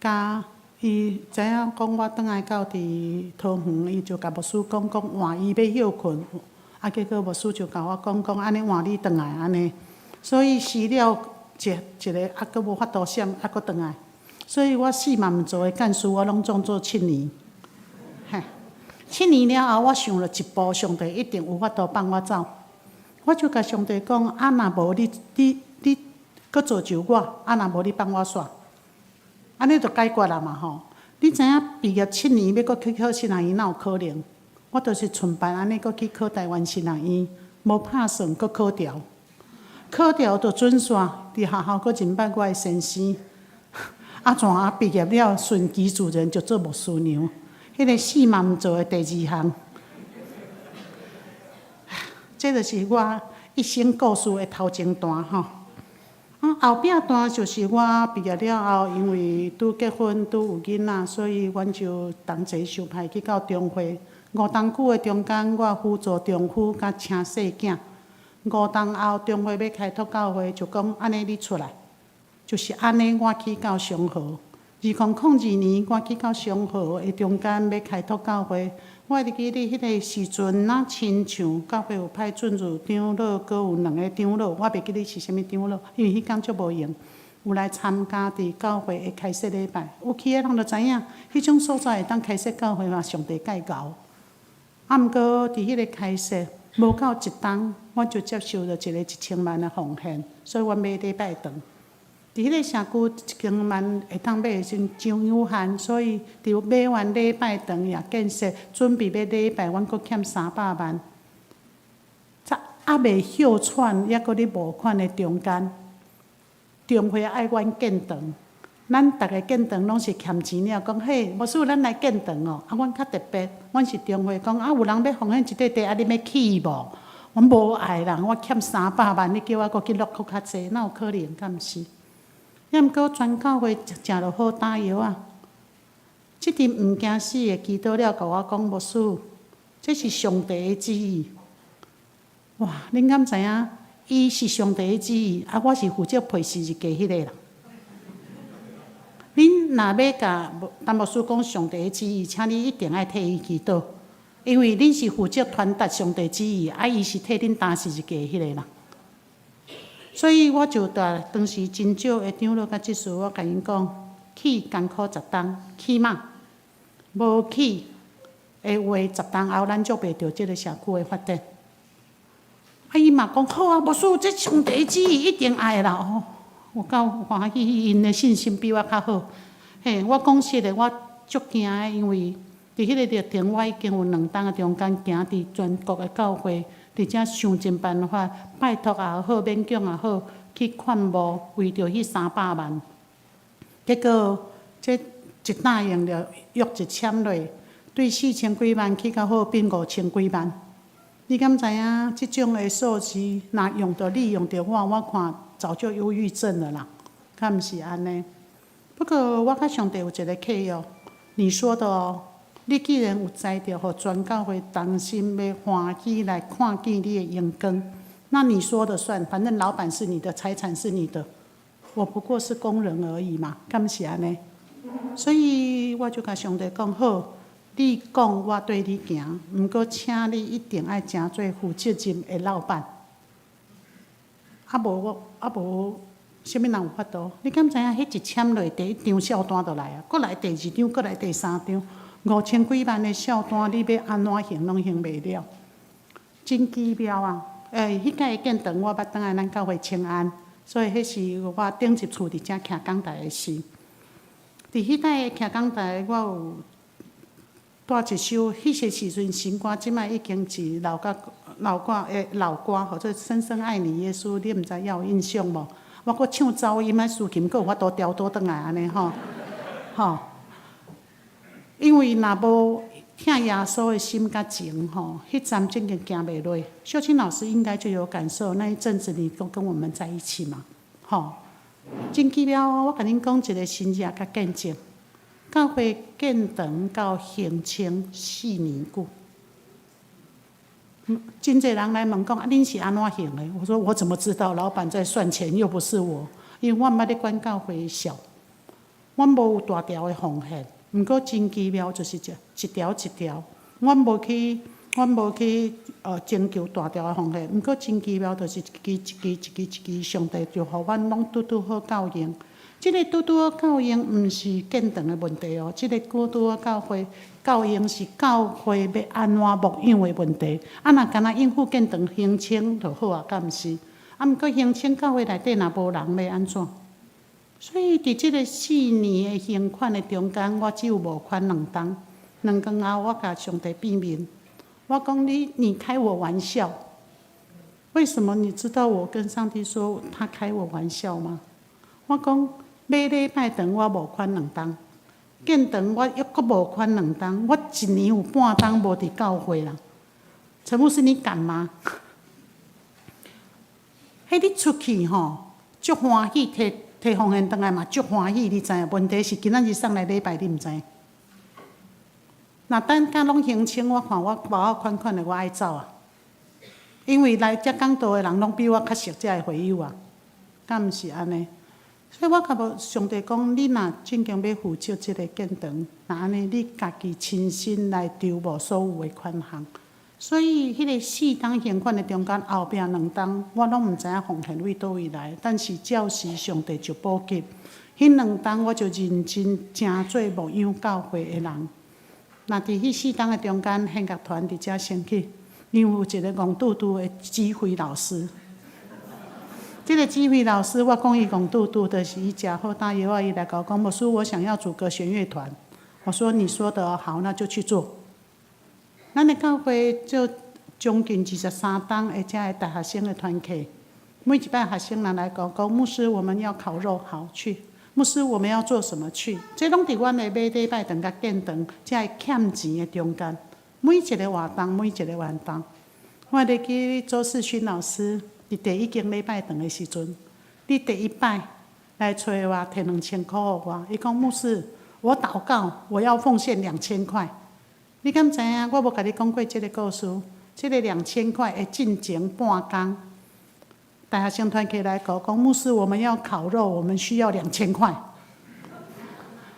Speaker 5: 佮伊知影講我轉來到佇桃園，伊就共牧師講講換伊欲歇睏，啊結果牧師就共我講講按呢換你轉來按呢，所以死了一一个啊，閣無法度閃，啊閣轉來，所以我死嘛毋做的幹事，我攏總做七年，嘿，七年了後，我想了一步，上帝一定有法度放我走，我就共上帝講，啊若無你你你閣造就我，啊若無你放我煞。按呢就解決啦嘛吼！你知影畢業七年欲閣去考神學院，哪有可能？我就是賰辦按呢閣去考台灣神學院，無拍算閣考著。考著就准煞，佇學校閣認捌我的先生。啊，怎啊畢業了，順其自然就做牧師娘。彼个死嘛毋做的第二項，這就是我一生故事的頭前段吼。啊，後壁段就是我畢業了後，因為拄結婚，拄有囡仔，所以阮就同齊受派去到中會。5冬久的中間，我輔助丈夫佮請細囝。5冬後，中會欲開拓教會，就講按呢你出來，就是按呢我去到松河。2002年，我去到松河的中間欲開拓教會，我會記得彼个時陣，若親像教會有派進入長老，閣有兩个長老，我袂記得是啥物長老，因為彼工足無閒，有來參加佇教會的開設禮拜。有去的人就知影，彼種所在會當開設教會嘛，上帝蓋𠢕。啊，毋過佇彼個開設無夠一冬，我就接受著一個一千萬的奉獻，所以阮買禮拜堂。佇彼個社區一千萬會當買的時陣真有限，所以佇買完禮拜堂也建設準備欲禮拜，阮閣欠300萬。才猶未歇喘，猶閣咧募款的中間，中會愛阮建堂，咱逐个建堂攏是欠錢了，講嘿，牧師咱來建堂哦。啊，阮較特別，阮是中會講啊，有人欲奉獻一塊地，啊，恁欲去無？阮無愛啦，我欠三百萬，你叫我閣去落閣較濟，哪有可能？敢毋是？抑毋過全教會食著好打藥仔，這陣毋驚死的祈禱了，共我講牧師，這是上帝的旨意。哇！恁敢知影？伊是上帝的旨意，啊，我是負責賠十字架彼个人。恁若欲共陳牧師講上帝的旨意，請你一定愛替伊祈禱，因為恁是負責傳達上帝旨意，啊，伊是替恁擔十字架彼个人。所以我就佇當時真少的長老佮執事，我共𪜶講，起艱苦十冬，起碼無起的話，十冬後咱祝袂著這个社區的發展。啊，伊嘛講好啊，牧師，這上帝旨意一定愛啦。哦，有夠歡喜，𪜶的信心比我較好。嘿，我講實的，我足驚的，因為佇彼個歷程，我已經有兩冬的中間行佇全國的教會。佇遮想盡辦法，拜託也好，勉強也好，去勸募，為著彼三百萬。結果這一答應著，約一簽落，對四千幾萬起較好，變五千幾萬。你敢知影？這種的數字，若用著你，用著我，我看早就憂鬱症了啦，敢毋是按呢？不過我佮上帝有一个契約，你說的哦。你既然有才調，予全教會同心欲歡喜來看見你的榮光，那你說的算，反正老闆是你的，財產是你的，我不過是工人而已嘛，敢是按呢？所以我就共上帝講好，你講我綴你行，毋過請你一定愛誠做負責任的老闆。啊無我啊無，啥物人有法度？你敢知影？彼一簽落，第一張數單就來啊，閣來第二張，閣來第三張。五千幾萬的數單，你欲按怎還攏還袂了，真奇妙啊！欸，彼擺的建堂我捌轉來咱教會請安，所以彼是我頂一次佇遮徛講台的事。佇彼擺徛講台，我有帶一首，彼個時陣新歌，這擺已經是老甲老歌的老歌，號做《深深愛你耶穌》，你毋知猶有印象無？我閣唱走音，仔司琴閣有法度調倒轉來按呢吼，吼。因為若無疼耶穌的心佮情吼，彼站真經行袂落。秀清老師應該就有感受，那一陣子你都跟我們在一起嘛，吼，真奇妙哦！我共恁講一個神跡佮見證，教會建堂到興清4年久。真濟人來問講啊，恁是按怎還的？我說我怎麼知道？老闆在算錢，又不是我，因為我毋捌咧管教會數，阮無有大條的奉獻。毋過真奇妙，就是這一條一條，阮無去徵求大條的奉獻。毋過真奇妙，就是一支一支一支一支，上帝就予阮攏拄拄好夠用。這个拄拄好夠用，毋是建堂的問題哦。這个拄拄好教會夠用是教會欲按怎牧養的問題。啊，若干焦應付建堂興清就好啊，敢毋是？啊，毋過興清教會內底若無人欲按怎？所以佇這个四年的還款的中間，我只有募款兩冬，兩工後我共上帝變面，我講你，你開我玩笑，為什麼你知道我跟上帝說他開我玩笑嗎？我講買禮拜堂我募款兩冬，建堂我猶閣募款兩冬，我一年有半冬無佇教會啦。陳牧師，你敢嗎？彼你出去吼，足歡喜，提提奉獻轉來嘛，足歡喜，你知影？問題是今仔日送來禮拜，你毋知。若等甲攏還清，我看我包仔款款的，我愛走啊！因為來遮講道的人攏比我較熟遮的會友啊，敢毋是按呢？所以我共無上帝講，你若正經欲負責這个建堂，若按呢，你家己親身來籌募所有的款項。所以，彼个四冬還款的中間，後壁兩冬我攏毋知影奉獻對佗位來，但是照時上帝就補給。彼兩冬我就認真誠做牧養教會的人。若佇彼四冬的中間，弦樂團佇遮先去，因為有一个戇拄拄的指揮老師。這个指揮老師，我講伊戇拄拄，就是伊食好打藥仔，伊來共我講，牧師，我想要組個弦樂團。我說你說的好，那就去做。咱的教會做將近23冬的遮个大學生的團契，每一擺學生人來講講，牧師，我們要烤肉，好去。牧師，我們要做什麼去？這攏佇阮的買禮拜堂佮建堂遮个欠錢的中間，每一个活動，每一個活動。我會記周世勳老師佇第一間禮拜堂的時陣，你第一擺來揣我，提兩千箍予我，伊講牧師，我禱告，我要奉獻兩千塊。你敢知影？我無共你講過這个故事。這个兩千塊會進前半工，大學生團契來講，講牧師，我們要烤肉，我們需要兩千塊。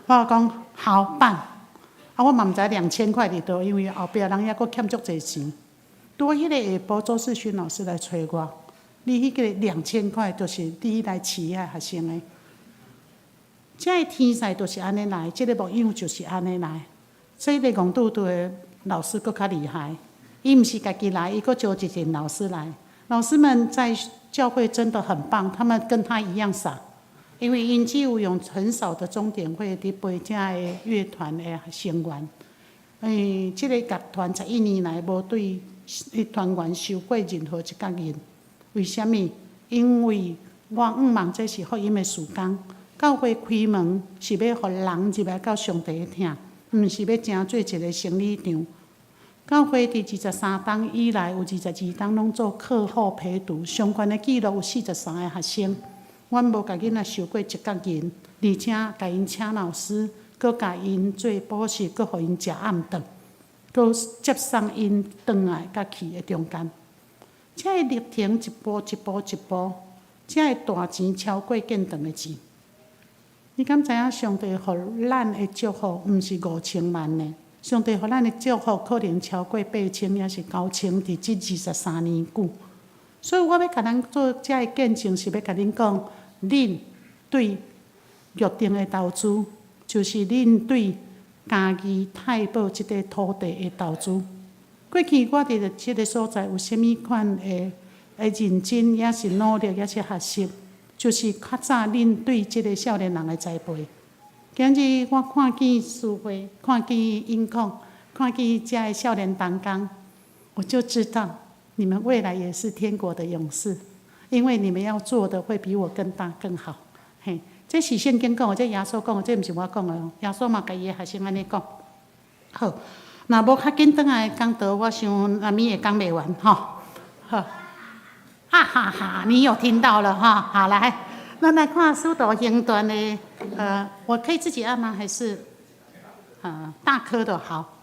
Speaker 5: 我講好辦。啊，我嘛毋知兩千塊佇佗，因為後壁人猶閣欠足濟錢。拄彼个下晡，周世勳老師來揣我，你彼个兩千塊就是你來飼遐學生的。這个天使就是按呢來，這个牧養就是按呢來。這个戇拄拄的老師閣較厲害，伊毋是家己來，伊閣招一陣老師來。老師們在教會真的很棒，他們跟他一樣傻，因為𪜶只有用很少的鐘點費佇陪遮个樂團的成員。這个樂團11年來無對團員收過任何一角銀。為啥物？因為我向望這是福音的事工，教會開門是欲予人入來到上帝的疼，毋是欲成做一个生理場。教會佇23冬以來，有22冬攏做課後陪讀，相關的記錄有43個學生。阮無共囡仔收過一角銀，而且共𪜶請老師，閣共𪜶做補習，閣予𪜶食暗頓，閣接送𪜶轉來佮去的中間。這个歷程一步一步一步，這个大錢超過建堂的錢。你敢知影上帝予咱的祝福，毋是5000萬呢？上帝予咱的祝福可能超過8000，抑是9000，佇這23年久。所以我欲共咱做這个見證，是欲共恁講，恁對約定的投資，就是恁對嘉義太保這塊土地的投資。過去我佇這个所在有啥物款的認真，抑是努力，抑是學習，就是較早恁對這个少年人的栽培。今日我看見蘇慧，看見英控，看見遮个少年同工，我就知道你們未來也是天國的勇士，因為你們要做的會比我更大更好。嘿，這是聖經講的，這耶穌講的，這毋是我講的哦。耶穌嘛，共伊的學生按呢講。好，若無較緊轉來講道，我想阿咪會講袂完吼。好，哈哈哈，你有聽到了哈？好來，咱來看《使徒行傳》的，我可以自己按嗎？還是大顆的好？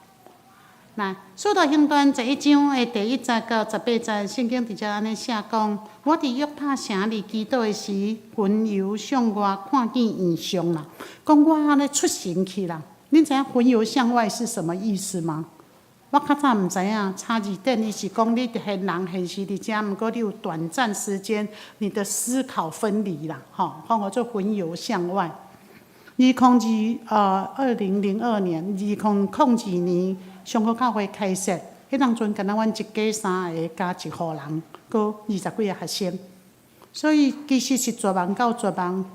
Speaker 5: 來，《使徒行傳》11章的第1節到18節，聖經佇遮按呢寫講：我佇約帕城裡祈禱的時，魂遊向外看見異象啦，講我按呢出神去啦。恁知影魂遊向外是什麼意思嗎？我較早毋知影，查字典伊是講你佇現人現實佇遮，毋過你有短暫時間，你的思考分離啦，吼，講叫做魂遊向外。2002年，2002年，松科教會開設，彼當陣敢若阮一家三个加一戶人，閣20幾个學生，所以其實是絕望到絕望。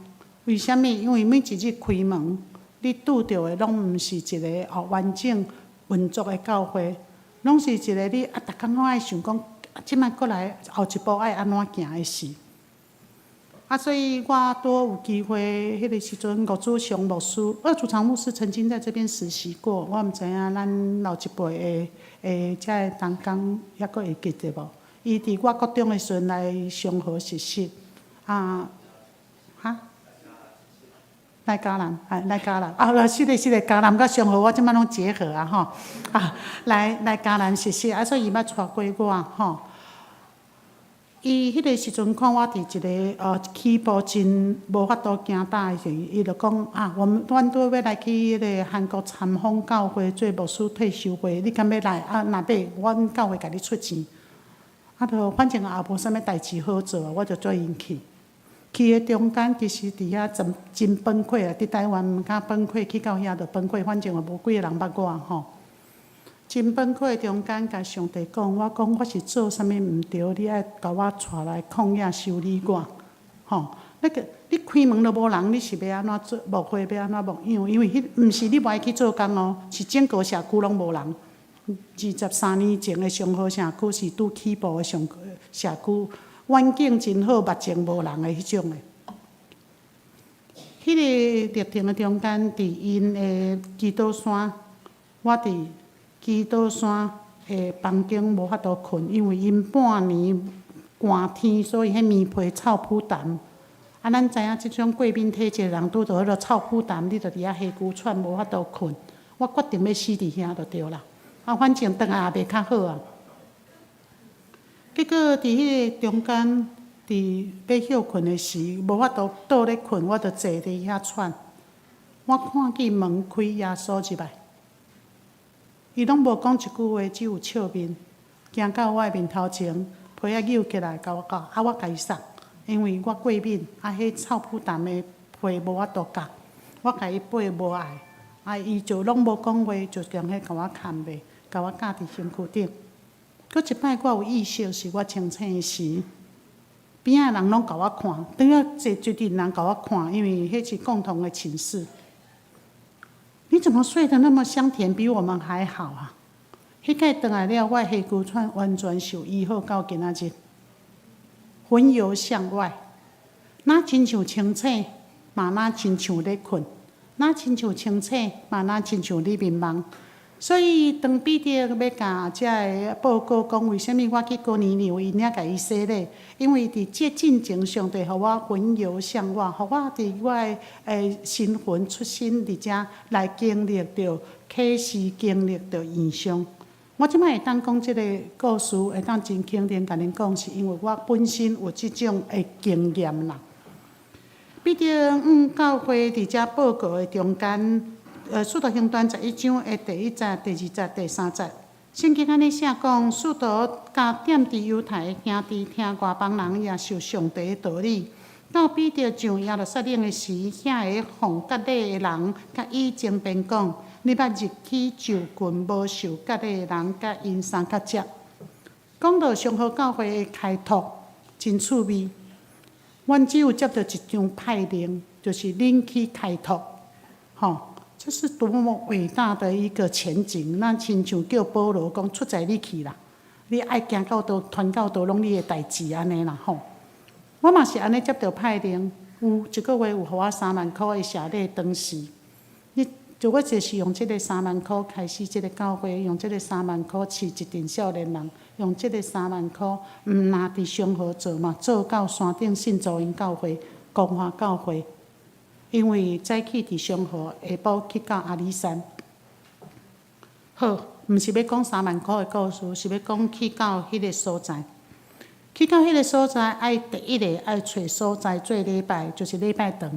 Speaker 5: 為啥物？因為每一日開門，你拄著的攏毋是一个完整運作的教會，攏是一个你啊，逐工攏愛想講，這擺閣來後一步愛按怎行的事。啊，所以我拄有機會，彼個時陣吳祖祥牧師，鄂祖祥牧師曾經在這邊實習過，我毋知影咱老一輩的這个同工猶閣會記得無？伊佇我國中的時陣來松和實習，啊，哈？來嘉南，啊，來嘉南，啊，是的，是的，嘉南佮松和，我這擺攏結合啊，吼，啊，來嘉南實習，啊，所以伊捌帶過我，吼。伊彼個時陣看我佇一個起步真無法度行呾的時，伊就講啊，我們阮拄欲來去彼個韓國參訪教會做牧師退修會，你敢欲來？啊，若欲，阮教會共你出錢。啊，就反正也無啥物代誌好做，我就做𪜶去。去的中間，其實佇遐真真崩潰啊！佇台灣毋敢崩潰，去到遐就崩潰。反正也無幾个人捌我吼。真崩潰中間，共上帝講，我講我是做啥物毋對，你愛共我帶來曠野修理我，吼。那個你開門都無人，你是欲按怎做牧會？欲按怎牧養？因為彼毋是你無愛去做工哦，是整個社區攏無人。23年前的松和社區是拄起步的上社區，環境真好，目前無人的彼種的。彼個歷程的中間，佇𪜶的基督山，我佇基督山的房間無法度睏，因為𪜶半年寒天，所以彼棉被臭殕澹。啊，咱知影這種過敏體質的人，拄著彼個臭殕澹，你就佇遐氣龜喘，無法度睏。我決定欲死佇遐就對啦。啊，反正轉來也袂較好啊。結果佇彼個中間，佇欲歇睏的時，無法度倒咧睏，我就坐佇遐喘。我看見門開，耶穌入來，伊攏無講一句話，只有笑面，行到我的面頭前，被仔搝起來，共我講，啊，我共伊捒，因為我過敏，啊，彼臭殕澹的被無法度咬，我共伊掰無愛，啊，伊就攏無講話，就將彼共我牽袂，共我架佇身軀頂。閣一擺我有意識，是我清醒時，邊仔的人攏共我看，等下坐一陣人共我看，因為彼是共同的寢室。你怎麼睡得那麼香甜，比我們還好啊？彼擺轉來了，我的氣龜喘完全受醫好到今仔日，魂遊象外，若親像清醒，嘛若親像咧睏，若親像清醒，嘛若親像咧眠夢。所以當彼得欲共這个報告講，為啥物我去哥尼流，𪜶遐共伊洗禮？因為佇這進前，上帝予我魂遊象外，予我佇我的身份出身佇遮來經歷著啟示，經歷著異象。我這擺會當講這个故事，會當真肯定共恁講，是因為我本身有這種的經驗啦。彼得向教會佇遮報告的中間，使徒行傳11章的第一節、第二節、第三節，聖經按呢寫講，使徒佮踮佇猶太的兄弟聽外邦人也受上帝的道理。到彼得上耶路撒冷的時，遐个奉割禮的人佮伊爭辯講：你捌入去就近無受割禮的人，佮𪜶相佮食。講到松和教會的開拓，真趣味。阮只有接著一張派令，就是恁去開拓，吼。這是多麼偉大的一個前景！咱親像叫保羅講出在你去啦，你愛行到佗，傳到佗，攏你的代誌按呢啦吼。我嘛是按呢接著派令，有一個月有予我三萬箍的謝禮，當時，你就我就是用這个三萬箍開始這个教會，用這个三萬箍飼一陣少年人，用這个三萬箍，毋若佇松和做嘛，做到山頂信主恩教會、光華教會。因為早起佇松和，下晡去到阿里山。好，毋是欲講三萬箍的故事，是欲講去到彼个所在。去到彼个所在，愛第一个愛揣所在做禮拜，就是禮拜堂。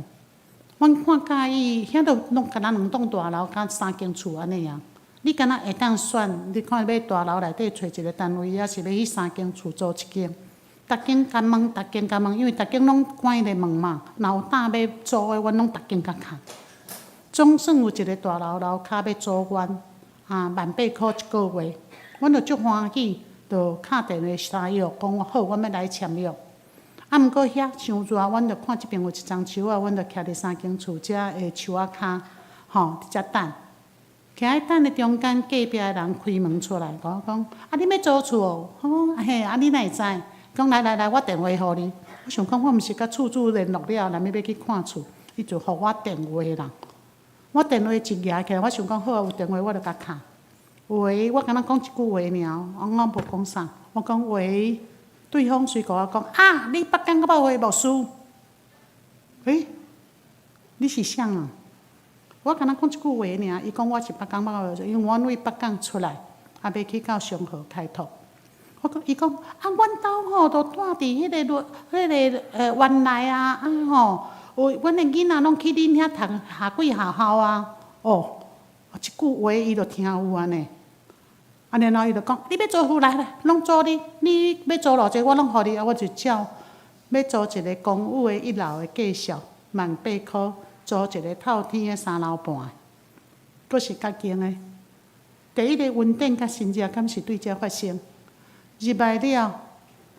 Speaker 5: 阮看佮意，遐都攏敢若兩棟大樓，佮三間厝按呢爾。你敢若會當選？你看欲大樓內底揣一个單位，抑是欲去三間厝租一間？逐間共問，逐間共問，因為逐間攏關咧門嘛。若有膽欲租的，阮攏逐間共敲。總算有一个大樓樓跤欲租阮，啊，18,000箍一個月，阮就足歡喜，就敲電話三約，講好，阮欲來簽約。啊，毋過遐傷熱，阮就看這邊有一叢樹仔，阮就徛佇三間厝遮的樹仔跤，吼，佇遮等。徛佇等的中間，隔壁的人開門出來，共我講：啊，你欲租厝哦？我講嘿，啊，你哪會知？講來來來，我電話予你。我想講，我毋是佮厝主聯絡了，啥物欲去看厝，伊就予我電話啦。我電話一舉起來，我想講好啊，有電話我就共敲。喂，我敢若講一句話爾，我無講啥。我講喂，對方隨共我講啊，你北港教會牧師？欸，你是啥啊？我敢若講一句話爾，伊講我是北港教會，因為阮對北港出來，啊，欲去到松河開拓。我講，伊講啊，阮兜吼都住佇彼个路，彼个園內啊，啊吼，有阮的囡仔攏去恁遐讀下幾學校啊。哦，一句話伊就聽有按呢。啊，然後伊就講，你欲租厝來來，攏租你，你欲租偌濟，我攏予你。啊，我就照欲租一个公寓的一樓的介紹，18,000箍，租一个透天的三樓半的，閣是較近的。第一個恩典佮神蹟，敢是對遮發生？入來了，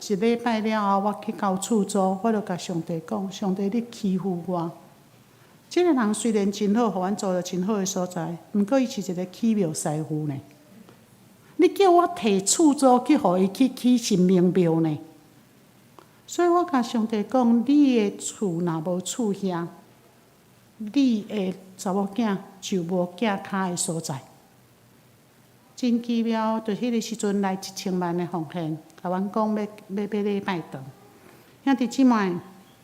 Speaker 5: 一禮拜了後，我去交厝租，我就共上帝講：上帝，你欺負我。這个人雖然真好，予阮租著真好的所在，毋過伊是一个起廟師傅呢。你叫我提厝租去予伊去起神明廟呢？所以我共上帝講：你的厝若無厝遐，你的查某囝就無寄跤的所在。真奇妙，就彼个時陣來1000萬的奉獻，共阮講欲欲買禮拜堂。兄弟姊妹，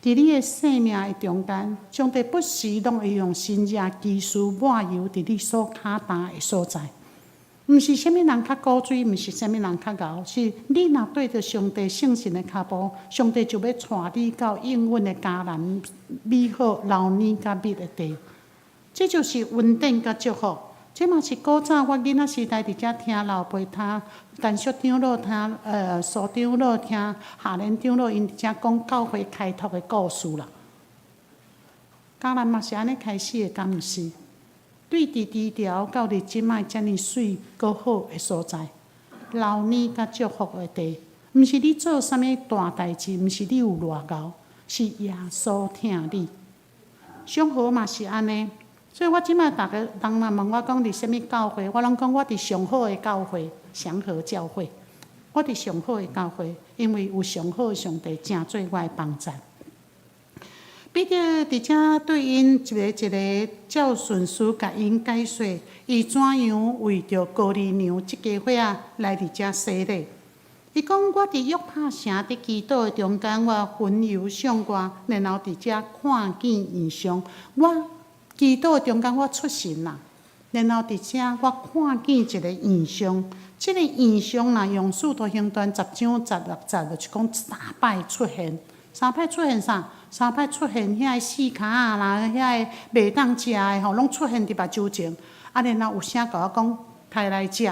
Speaker 5: 佇你的生命的中間，上帝不時攏會用神蹟奇事抹油佇你所跤踏的所在。毋是啥物人較古錐，毋是啥物人較𠢕，是你若對著上帝信心的跤步，上帝就欲帶你到應允的迦南美好流奶佮蜜的地。這就是恩典佮祝福。這嘛是古早我囡仔時代佇遮聽老輩聽陳淑長老聽蘇長老聽夏蓮長老，𪜶佇遮講教會開拓的故事啦。迦南嘛是按呢開始的，敢毋是？對佇低潮到佇這擺遮爾媠閣好的所在，流奶佮祝福的地，毋是你做啥物大代誌，毋是你有偌𠢕，是耶穌疼你。上好嘛是按呢。所以我這擺逐个人若問我講佇啥物教會，我攏講我佇上好的教會，祥和教會。我佇上好的教會，因為有上好的上帝成做我的幫贊。彼得佇遮對𪜶一个一个照順序共𪜶解說，伊怎樣為著哥尼流這家伙仔來佇遮洗禮。伊講我佇約帕城佇祈禱的中間，我魂遊象外，然後佇遮看見異象。我祈禱的中間，我出神啦，然後佇遮我看見一个異象。這个異象若用使徒行傳10章16節，就是講三擺出現。三擺出現啥？三擺出現遐个四跤仔啦，遐个袂當食的吼，攏出現佇目睭前。啊，然後有聲共我講，抬來食。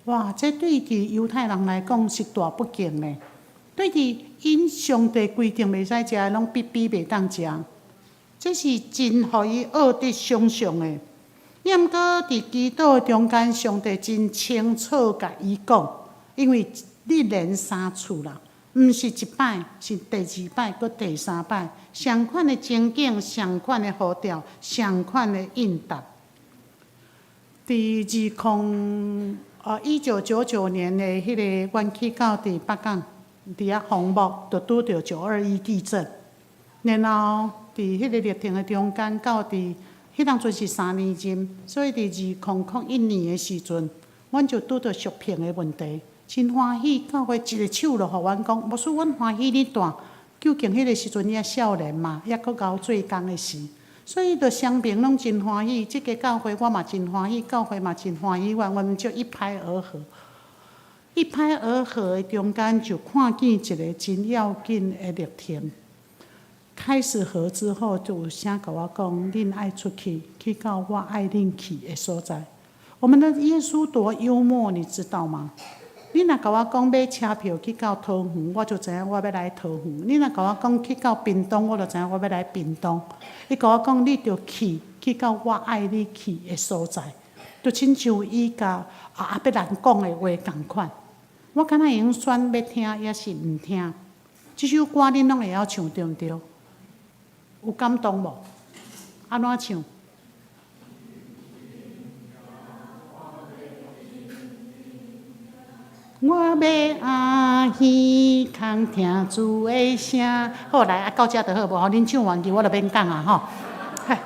Speaker 5: 哇！這對佇猶太人來講是大不敬的。對佇𪜶上帝規定袂使食的，攏必必袂當食。這是真予伊惡得想像的。抑毋過佇祈禱中間，上帝真清楚共伊講，因為你連三次啦，毋是一擺，是第二擺，閣第三擺，相款的情景，相款的呼召，相款的應答。佇1999年的彼个，阮去到佇北港，佇遐紅木，就拄著9·21地震，然後佇彼个歷程的中間，到佇彼當陣是三年任，所以佇2001年的時陣，阮就拄著續聘的問題，真歡喜，教會一个手就予阮講，牧師，阮歡喜你帶，究竟彼个時陣伊還少年嘛，猶閣𠢕做工的時，所以就雙邊攏真歡喜，這个教會我嘛真歡喜，教會嘛真歡喜，阮阮們就一拍而合。一拍而合的中間，就看見一个真要緊的歷程。開始合之後，就有聲共我講：恁愛出去，去到我愛恁去的所在。我們的耶穌多幽默，你知道嗎？你若共我講買車票去到桃園，我就知影我欲來桃園；你若共我講去到屏東，我就知影我欲來屏東。伊共我講，你著去，去到我愛你去的所在，就親像伊共亞伯蘭講的話仝款。我敢若會用選欲聽，抑是毋聽？這首歌恁攏會曉唱對毋對？有感動無？按怎唱？我欲阿耳空聽主的聲。好，來啊，到遮就好無吼？恁唱完去，我就免講啊吼。嘿，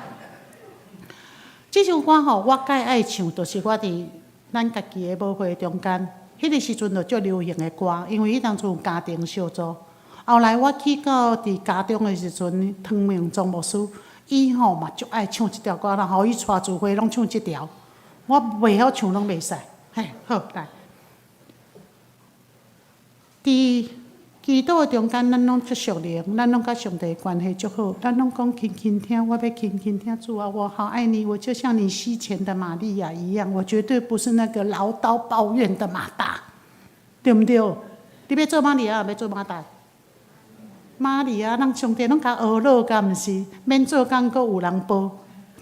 Speaker 5: 這首歌吼，我介愛唱，就是我佇咱家己的母會中間，彼個時陣就足流行的歌，因為彼當陣有家庭小組。後來我去到佇家中的時陣，湯明宗牧師，伊吼嘛足愛唱這條歌，然後伊帶聚會攏唱這條，我袂曉唱攏袂使。嘿，好來。佇祈禱的中間，咱攏足屬靈，咱攏佮上帝關係足好，咱攏講輕輕聽，我欲輕輕聽主啊，我好愛你，我就像你膝前的瑪利亞一樣，我絕對不是那個嘮叨抱怨的馬大，對毋對？你欲做瑪利亞，欲做馬大？瑪利亞，咱上帝攏共呵咾，敢毋是？免做工，閣有人報，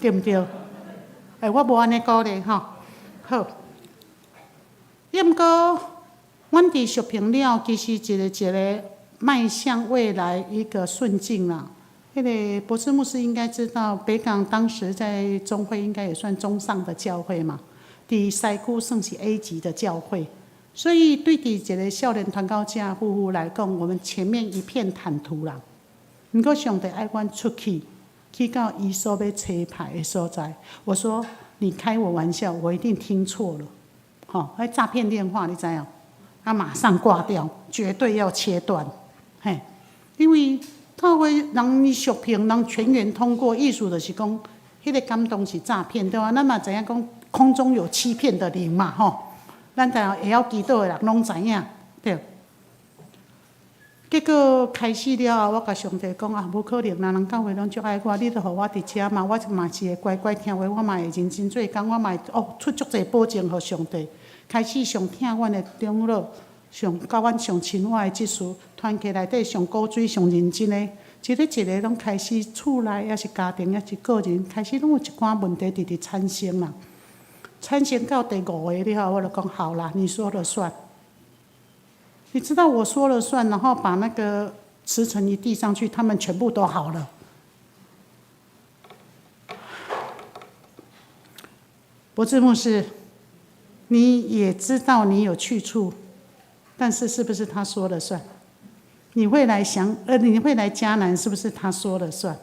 Speaker 5: 對毋對？欸，我無按呢鼓勵吼，好。抑毋過，阮佇淑萍了，其實一個一個邁向未來一個順境啦。彼個博士牧師應該知道，北港當時在中會應該也算中上的教會嘛，佇西區算是 A 級的教會。所以對佇一個少年傳道者夫婦來講，我們前面一片坦途啦。毋過上帝愛阮出去，去到伊所欲差派的所在。我說你開我玩笑，我一定聽錯了。吼，彼詐騙電話你知影？啊，馬上掛掉，絕對要切斷。嘿，因為教會人淑萍人全員通過，意思就是講，彼個感動是詐騙對吧？咱嘛知影講空中有欺騙的靈嘛，吼。咱就會曉祈禱的人攏知影，對。結果開始了後，我共上帝講啊，無可能啦，人教會攏足愛我，你著予我佇遮嘛，我嘛是會乖乖聽話，我嘛會認真做工，我嘛會哦出足濟保證予上帝。開始上疼阮的長老，上佮阮上親愛的執事，團契內底上古錐、上認真的，一个一个攏開始厝內，抑是家庭，抑是個人，開始攏有一寡問題直直產生啦。產生到第五個了後，我就講好啦，你說了算。你知道我說了算，然後把那個辭呈一遞上去，他們全部都好了。博智牧師，你也知道你有去處，但是是不是他說了算？你會來想，你會來迦南，是不是他說了算？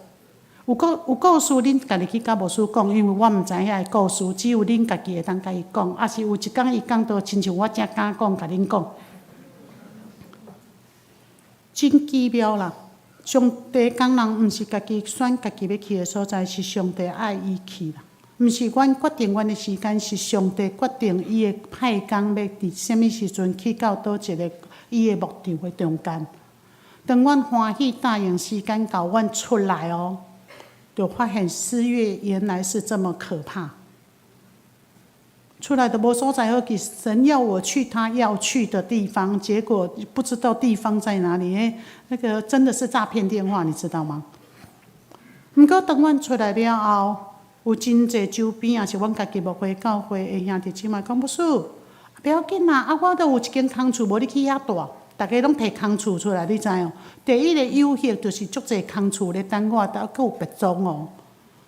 Speaker 5: 有故事，恁家己去佮牧師講，因為我毋知遐个故事，只有恁家己會當共伊講。抑是有一工伊講到，親像我遮敢講，共恁講，真奇妙啦！上帝工人毋是家己選家己欲去的所在，是上帝愛伊去啦。毋是阮決定阮的時間，是上帝決定伊的派工欲佇啥物時陣去到佗一个伊的牧場的中間。當阮歡喜答應時間到，阮出來哦，就發現4月原來是這麼可怕。出來都無所在好去，神要我去他要去的地方，結果不知道地方在哪裡。欸，那個真的是詐騙電話，你知道嗎？毋過當阮出來了後，有真濟周邊也是阮家己牧會教會的兄弟姊妹講，牧師，不要緊啦，啊，我都有一間空厝，無你去遐蹛。逐家攏提空厝出來，你知哦？第一個誘惑就是足濟空厝咧等我，閣有別莊哦。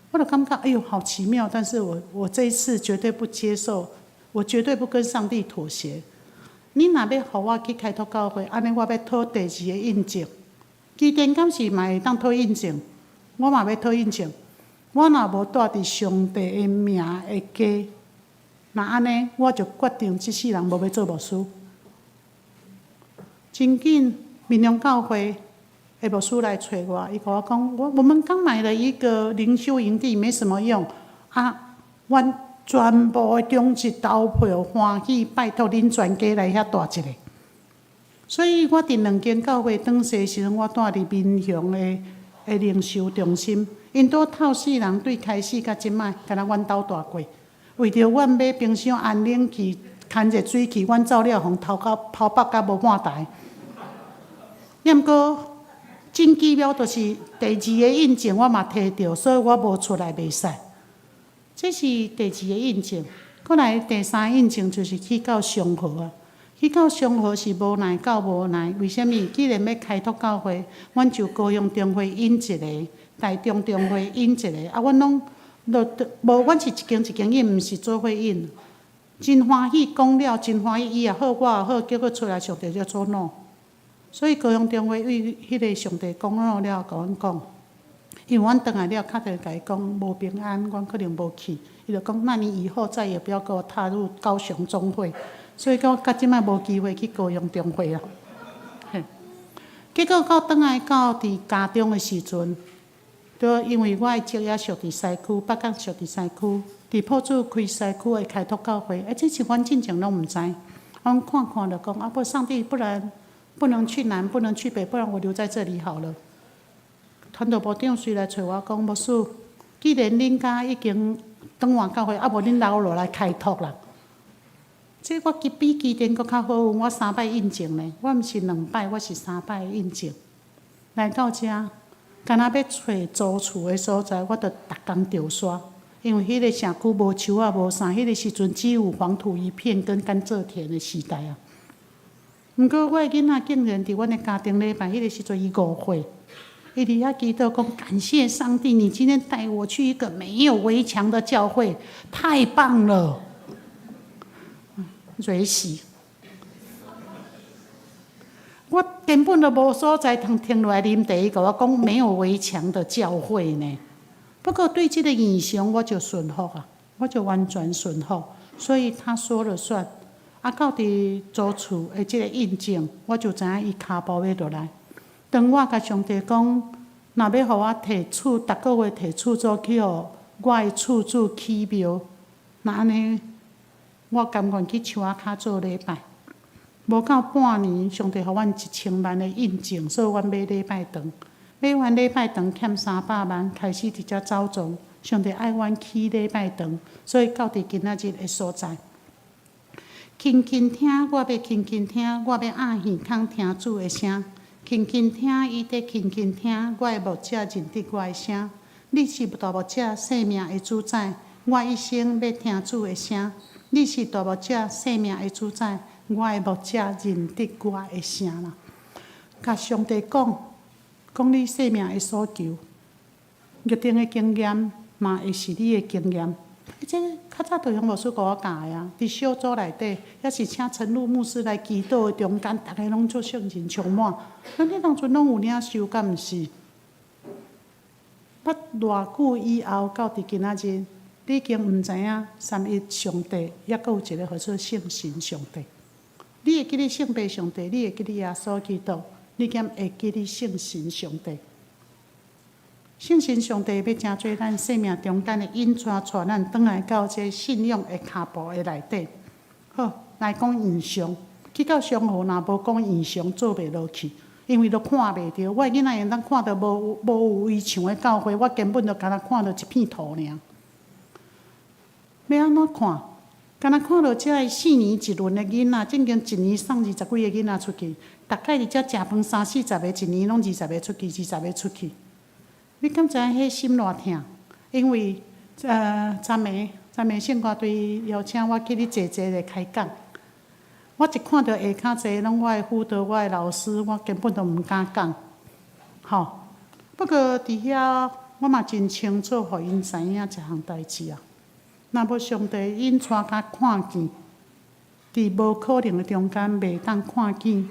Speaker 5: 我就感覺哎喲，好奇妙！但是我這一次絕對不接受，我絕對不跟上帝妥協。你若欲予我去開拓教會，按呢我欲討第二个印證。基甸敢是嘛會當討印證？我嘛欲討印證。我若無蹛佇上帝的名的家，若按呢，我就決定這世人無欲做牧師。真緊，民良教會的牧師來揣我，伊共我講，我們剛買了一個靈修營地，沒什麼用啊。阮全部的長執投票歡喜，拜託恁全家來遐蹛一下。所以我佇兩間教會轉世時陣，我蹛佇民雄的靈修中心，𪜶都透四人對開始到這擺，敢若阮兜蹛過。為著阮買冰箱安冷氣、牽熱水器，阮走了，予頭到頭北甲無半台。抑毋過真奇妙，就是第二个印證我嘛提著，所以我無出來袂使。這是第二个印證。閣來第三個印證就是去到松河啊。去到松河是無奈到無奈，為啥物？既然欲開拓教會，阮就高雄中會引一个，台中中會引一个，啊，阮攏無，阮是一間一間引，毋是做伙引。真歡喜講了，真歡喜，伊也好，我也好，結果出來上帝就做 no。所以高雄中會為彼个上帝講 no 了，共阮講，因為阮轉來了，敲電話共伊講無平安，阮可能無去。伊就講，那你以後再也不要給我踏入高雄中會。所以講到這擺無機會去高雄中會啊。嘿，結果到轉來到佇家中的時陣，就因為我的職業屬佇西區，北港屬佇西區，佇朴主開西區的開拓教會，欸，這是阮進前攏毋知。阮看看就講，啊，不上帝，不然不能去南，不能去北，不然我留在這裡好了。傳道部長隨來揣我講，牧師，既然恁家已經轉換教會，啊無恁留落來開拓啦。這我比基甸閣較好運，我三擺印證呢，我毋是兩擺，我是三擺印證。來到遮，敢若欲揣租厝的所在，我就逐工著沙，因為彼个社區無樹仔無啥，彼个時陣只有黃土一片跟甘蔗田的時代啊。毋過我的囡仔竟然佇阮的家庭禮拜，彼个時陣伊5歲，伊佇遐祈禱講感謝上帝，你今天帶我去一個沒有圍牆的教會，太棒了。瑞死！我根本就無所在通停落來啉茶，伊共我講沒有圍牆的教會呢。不過對這個異象我就順服啊，我就完全順服，所以他說了算。啊，到佇租厝的這個印證，我就知影伊跤步欲落來。當我共上帝講，若欲予我提厝，逐個月提厝租去予我的厝主起廟，那按呢，我甘願去樹仔跤做禮拜。無夠半年，上帝予阮1000萬的印證，所以阮買禮拜堂。買完禮拜堂欠300萬，開始佇遮走狀。上帝愛阮起禮拜堂，所以到佇今仔日的所在。輕輕聽，我欲輕輕聽，我欲掩耳孔聽主的聲。輕輕聽，伊佇輕輕聽，我的牧者認得我的聲。你是大牧者，生命的主宰，我一生欲聽主的聲。你是大牧者，生命的主宰，我的牧者認得我的聲啦。共上帝講，講你生命的所求，約定的經驗嘛會是你的經驗。這較早道雄牧師共我教的啊，佇小組內底，抑是請陳露牧師來祈禱的中間，逐家攏做聖靈充滿。咱彼當陣攏有領受，敢毋是？捌偌久以後，到佇今仔日，你已經毋知影三一上帝，抑閣有一个號做聖神上帝。你會記得聖父上帝，你會記得耶穌基督，你敢會記得聖神上帝？聖神上帝欲成做咱生命中間的引帶，帶咱轉來到這信仰的跤步的內底。好，來講異象，去到雙和若無講異象，做袂落去，因為都看袂著。我的囡仔會當看著無有圍牆的教會，我根本就敢若看著一片塗爾。欲按怎看？敢若看著遮个四年一輪的囡仔，正經一年送20幾个囡仔出去，逐擺佇遮食飯三四十个，一年攏二十个出去，二十个出去。你敢知影彼心偌疼？因為昨暝昨暝聖歌隊邀請我去咧坐坐咧開講，我一看著下跤坐攏我的輔導，我的老師，我根本都毋敢講，吼。不過佇遐我嘛真清楚，予𪜶知影一項代誌啊。若無上帝引帶佮看見，佇無可能的中間袂當看見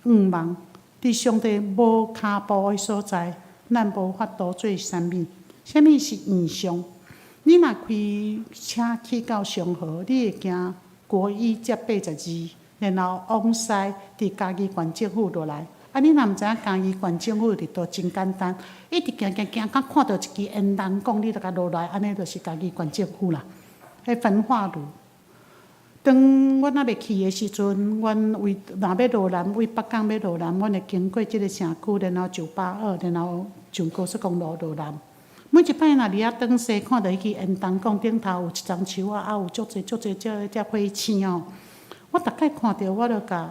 Speaker 5: 向望，佇上帝無跤步的所在，咱無法度做啥物。啥物是異象？你若開車去到雙和，你會行國一接82，然後往西佇嘉義縣政府落來。啊，你若毋知影嘉義縣政府佇佗真簡單，一直行行行到看著一支煙囱管，你就共落來，按呢就是嘉義縣政府啦。彼焚化爐。當阮猶未去的時陣，阮為若欲落南，為北港欲落南，阮會經過這个城區，然後982，然後上高速公路落南。每一擺若佇遐轉西，看著彼支煙囱管頂頭有一叢樹仔，啊有足濟足濟這這火星哦。我逐擺看著，我就共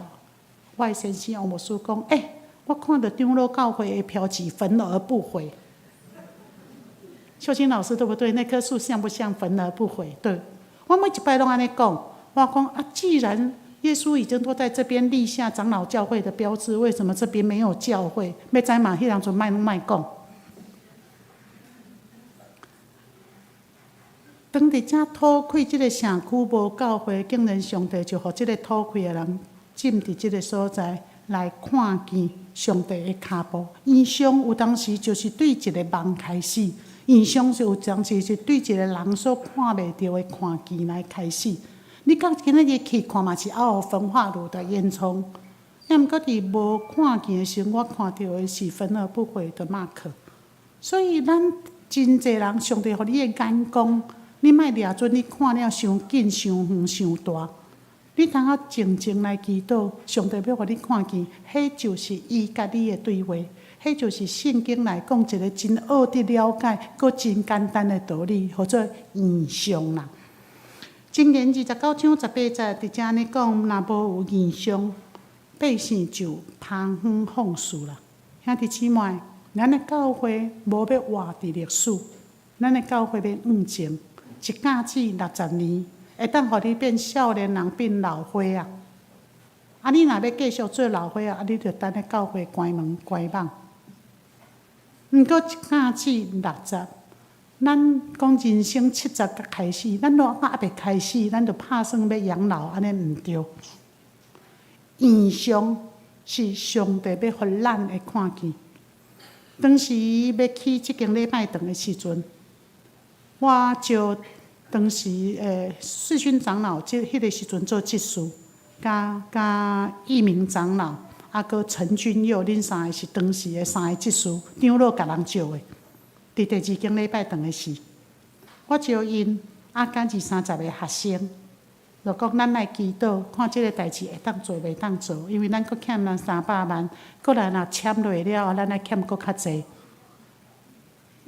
Speaker 5: 我的先生王牧師講：欸，我看著長老教會的標誌，焚而不毀。秀清老師對不對？那棵樹像不像焚而不毀？對，我每一擺攏按呢講。我講啊，既然耶穌已經都在這邊立下長老教會的標誌，為什麼這邊沒有教會？欲知嘛？彼當陣莫攏莫講。當佇遮土氣這个城區無教會，竟然上帝就予這个土氣的人進佇這个所在來看見上帝的跤步。異象有當時就是對一个夢開始，異象是有當時是對一个人所看袂著的看見來開始。你到今仔日去看嘛是猶有焚化爐的煙囪，抑毋過佇無看見的時陣，我看著的是焚而不毀的馬克。所以咱真濟人，上帝予你的眼光，你莫掠準，你看了傷緊、傷遠、傷大。你通好靜靜來祈禱，上帝欲予你看見，彼就是伊佮你的對話，彼就是聖經來講一个真學得了解、閣真簡單的道理，號做異象啦。箴言29章18節佇遮按呢講，若無有異象，百姓就旁風放肆啦。兄弟姊妹，咱的教會無欲活佇歷史，咱的教會欲往前，一甲子60年，會當予你變少年人變老歲仔。啊，你若欲繼續做老歲仔，啊，你就等咧教會關門關網。毋過一甲子六十，咱講人生七十才開始，咱若猶未開始，咱就拍算欲養老，按呢毋對。異象是上帝欲予咱會看見。當時欲起這間禮拜堂的時陣，我招當時世勳長老，這彼个時陣做執事，佮義明長老，啊，閣陳君佑，恁三个是當時的三个執事，長老共人招的。佇第二間禮拜堂的時，我招𪜶啊，佮二三十個學生，就講咱來祈禱，看這个代誌會當做袂當做，因為咱閣欠人三百萬，閣來若簽落了後，咱愛欠閣較濟。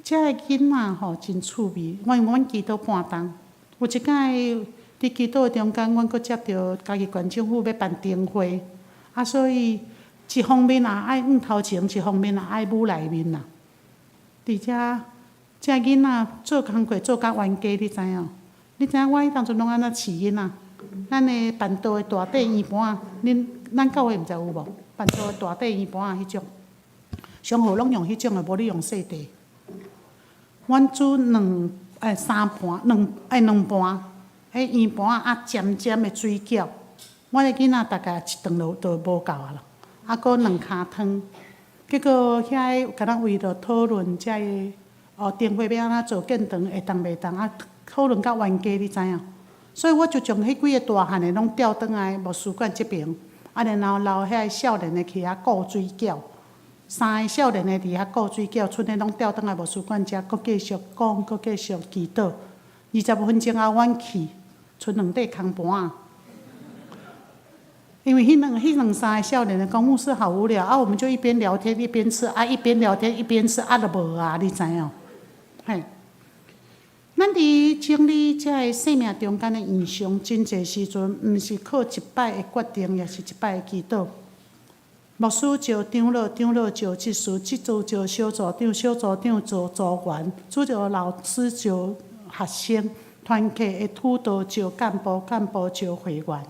Speaker 5: 遮个囡仔吼真趣味，我因為阮祈禱半冬，有一擺佇祈禱的中間，阮閣接著嘉義縣政府欲辦燈會，啊，所以一方面也愛向頭前，一方面也愛舞內面啦。佇遮，遮囡仔做工課做甲冤家，你知影？你知影我彼當陣攏按怎飼囡仔？咱的辦桌的大塊圓盤仔，恁咱教會毋知有無？辦桌的大塊圓盤仔彼種，上好攏用彼種的，無你用細塊。阮煮兩三盤，兩盤，彼圓盤仔啊尖尖的水餃，我的囡仔大概一頓就無夠啊啦，啊，閣兩跤湯。結果遐个敢若為著討論遮个燈會欲按怎做建堂會當袂當啊？討論甲冤家，你知影？所以我就將彼幾个大漢的攏調轉來牧師館這爿，啊，然後留遐个少年的去遐顧水餃，三个少年的佇遐顧水餃，賰的攏調轉來牧師館遮，閣繼續講，閣繼續祈禱。20分鐘後，阮去，賰兩塊空盤仔。因為彼兩三个少年的講牧師好無聊啊，我們就一邊聊天一邊吃啊，一邊聊天一邊吃啊，就無啊，你知影？嘿，咱佇整理這个生命中間的異象，真濟時陣，毋是靠一擺的決定，抑是一擺的祈禱。牧師招長老，長老招執事，執事招小組長，小組長招組員，主日老師招學生，團契的輔導招幹部，幹部招會員。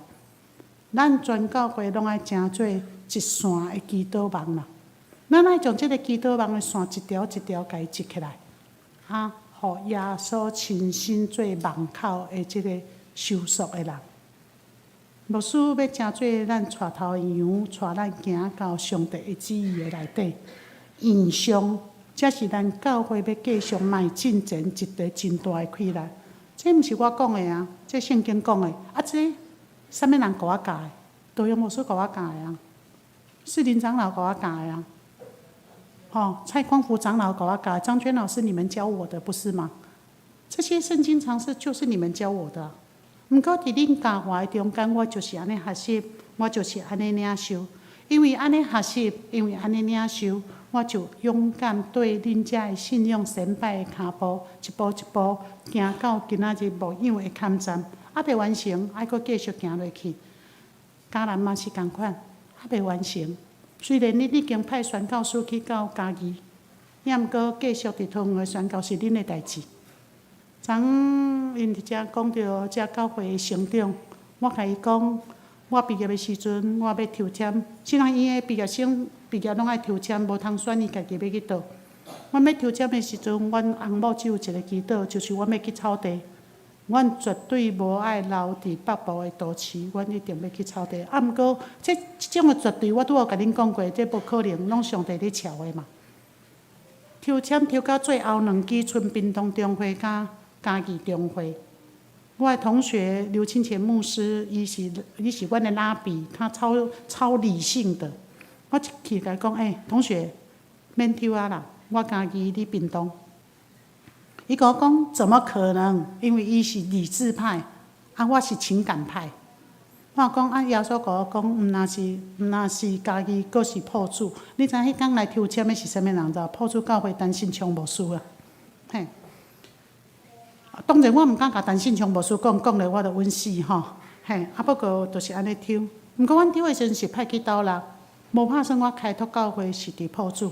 Speaker 5: 咱全教會攏愛成做一線的祈禱網啦。咱愛將這个祈禱網的線一條一條共伊織起來，啊，予耶穌親身做網口的這个收束的人。牧師欲成做咱帶頭羊，帶咱行到上帝的旨意的內底。異象，這是咱教會欲繼續邁進前一個真大的氣力。這毋是我講的啊，這聖經講的。啊，這啥物人共我教的？道陽牧師共我教的啊，士林長老共我教的啊，吼，蔡光福長老共我教，張娟老師你們教我的不是嗎？這些聖經常識就是你們教我的。毋過佇恁教我的中間，我就是按呢學習，我就是按呢領受。因為按呢學習，因為按呢領受，我就勇敢對恁遮的信仰先輩的跤步，一步一步行到今仔日牧養的坎站，猶未完成，愛閣繼續行落去。嘉南嘛是仝款，猶未完成。雖然恁已經派宣教師去到嘉義，抑毋過繼續佇桃園的宣教是恁的代誌。昨昏𪜶佇遮講著遮教會的成長，我共伊講，我畢業的時陣，我欲抽籤，雖然伊的畢業生畢業攏愛抽籤，無通選伊家己欲去佗。阮欲抽籤的時陣，阮翁某只有一个祈禱，就是阮欲去草地。阮絕對無愛留佇北部的都市，阮一定欲去草地。啊，毋過這種的絕對，我拄仔共恁講過，這無可能，攏上帝咧撨的嘛。抽籤抽到最後兩支，賰屏東中會佮嘉義中會。我的同學劉清泉牧師，伊是阮的拉比，他超超理性的。我一去共伊講，欸，同學，免抽啊啦，我嘉義，你屏東。伊共我講，怎麼可能？因為伊是理智派，啊，我是情感派。我講啊，耶穌共我講，毋若是嘉義，閣是朴子。你知影彼工來抽籤的是啥物人？知無？朴子教會陳信聰牧師啊，嘿。當然我毋敢共陳信聰牧師講，講了我就穩死吼。嘿，啊不過就是按呢抽。毋過阮抽的時陣是派去斗六，無拍算我開拓教會是佇朴子。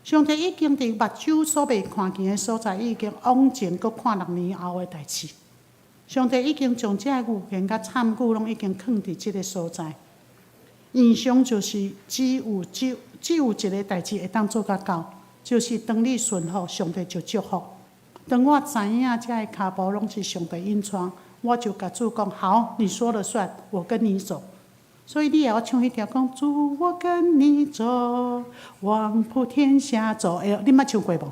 Speaker 5: 上帝已經佇目睭所未看見的所在，已經往前閣看6年後的代誌。上帝已經將這个預言佮參據攏已經囥佇這个所在。異象就是只有一个代誌會當做甲到，就是當你順服，上帝就祝福。當我知影這个跤步攏是上帝引帶，我就共主講：好，你說了算，我跟你走。所以你會曉唱彼條講主，我跟你走，往普天下走。欸，你捌唱過無？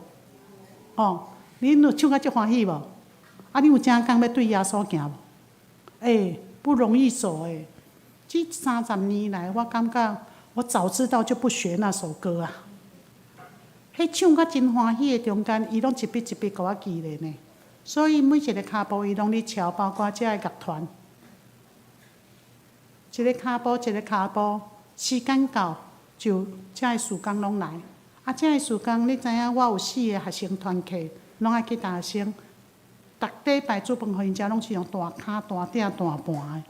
Speaker 5: 哦，你有唱甲足歡喜無？啊，你有正講欲對耶穌行無？欸，不容易走欸。這30年來，我感覺我早知道就不學那首歌啊。彼唱甲真歡喜的中間，伊攏一筆一筆共我記咧呢。所以每一个跤步，伊攏咧敲，包括這个樂團。一个跤步一个跤步，時間到就這个事工攏來。啊，這个事工你知影，我有四个學生團契，攏愛去大生。逐禮拜煮飯予𪜶食，攏是用大跤、大鼎、大盤的。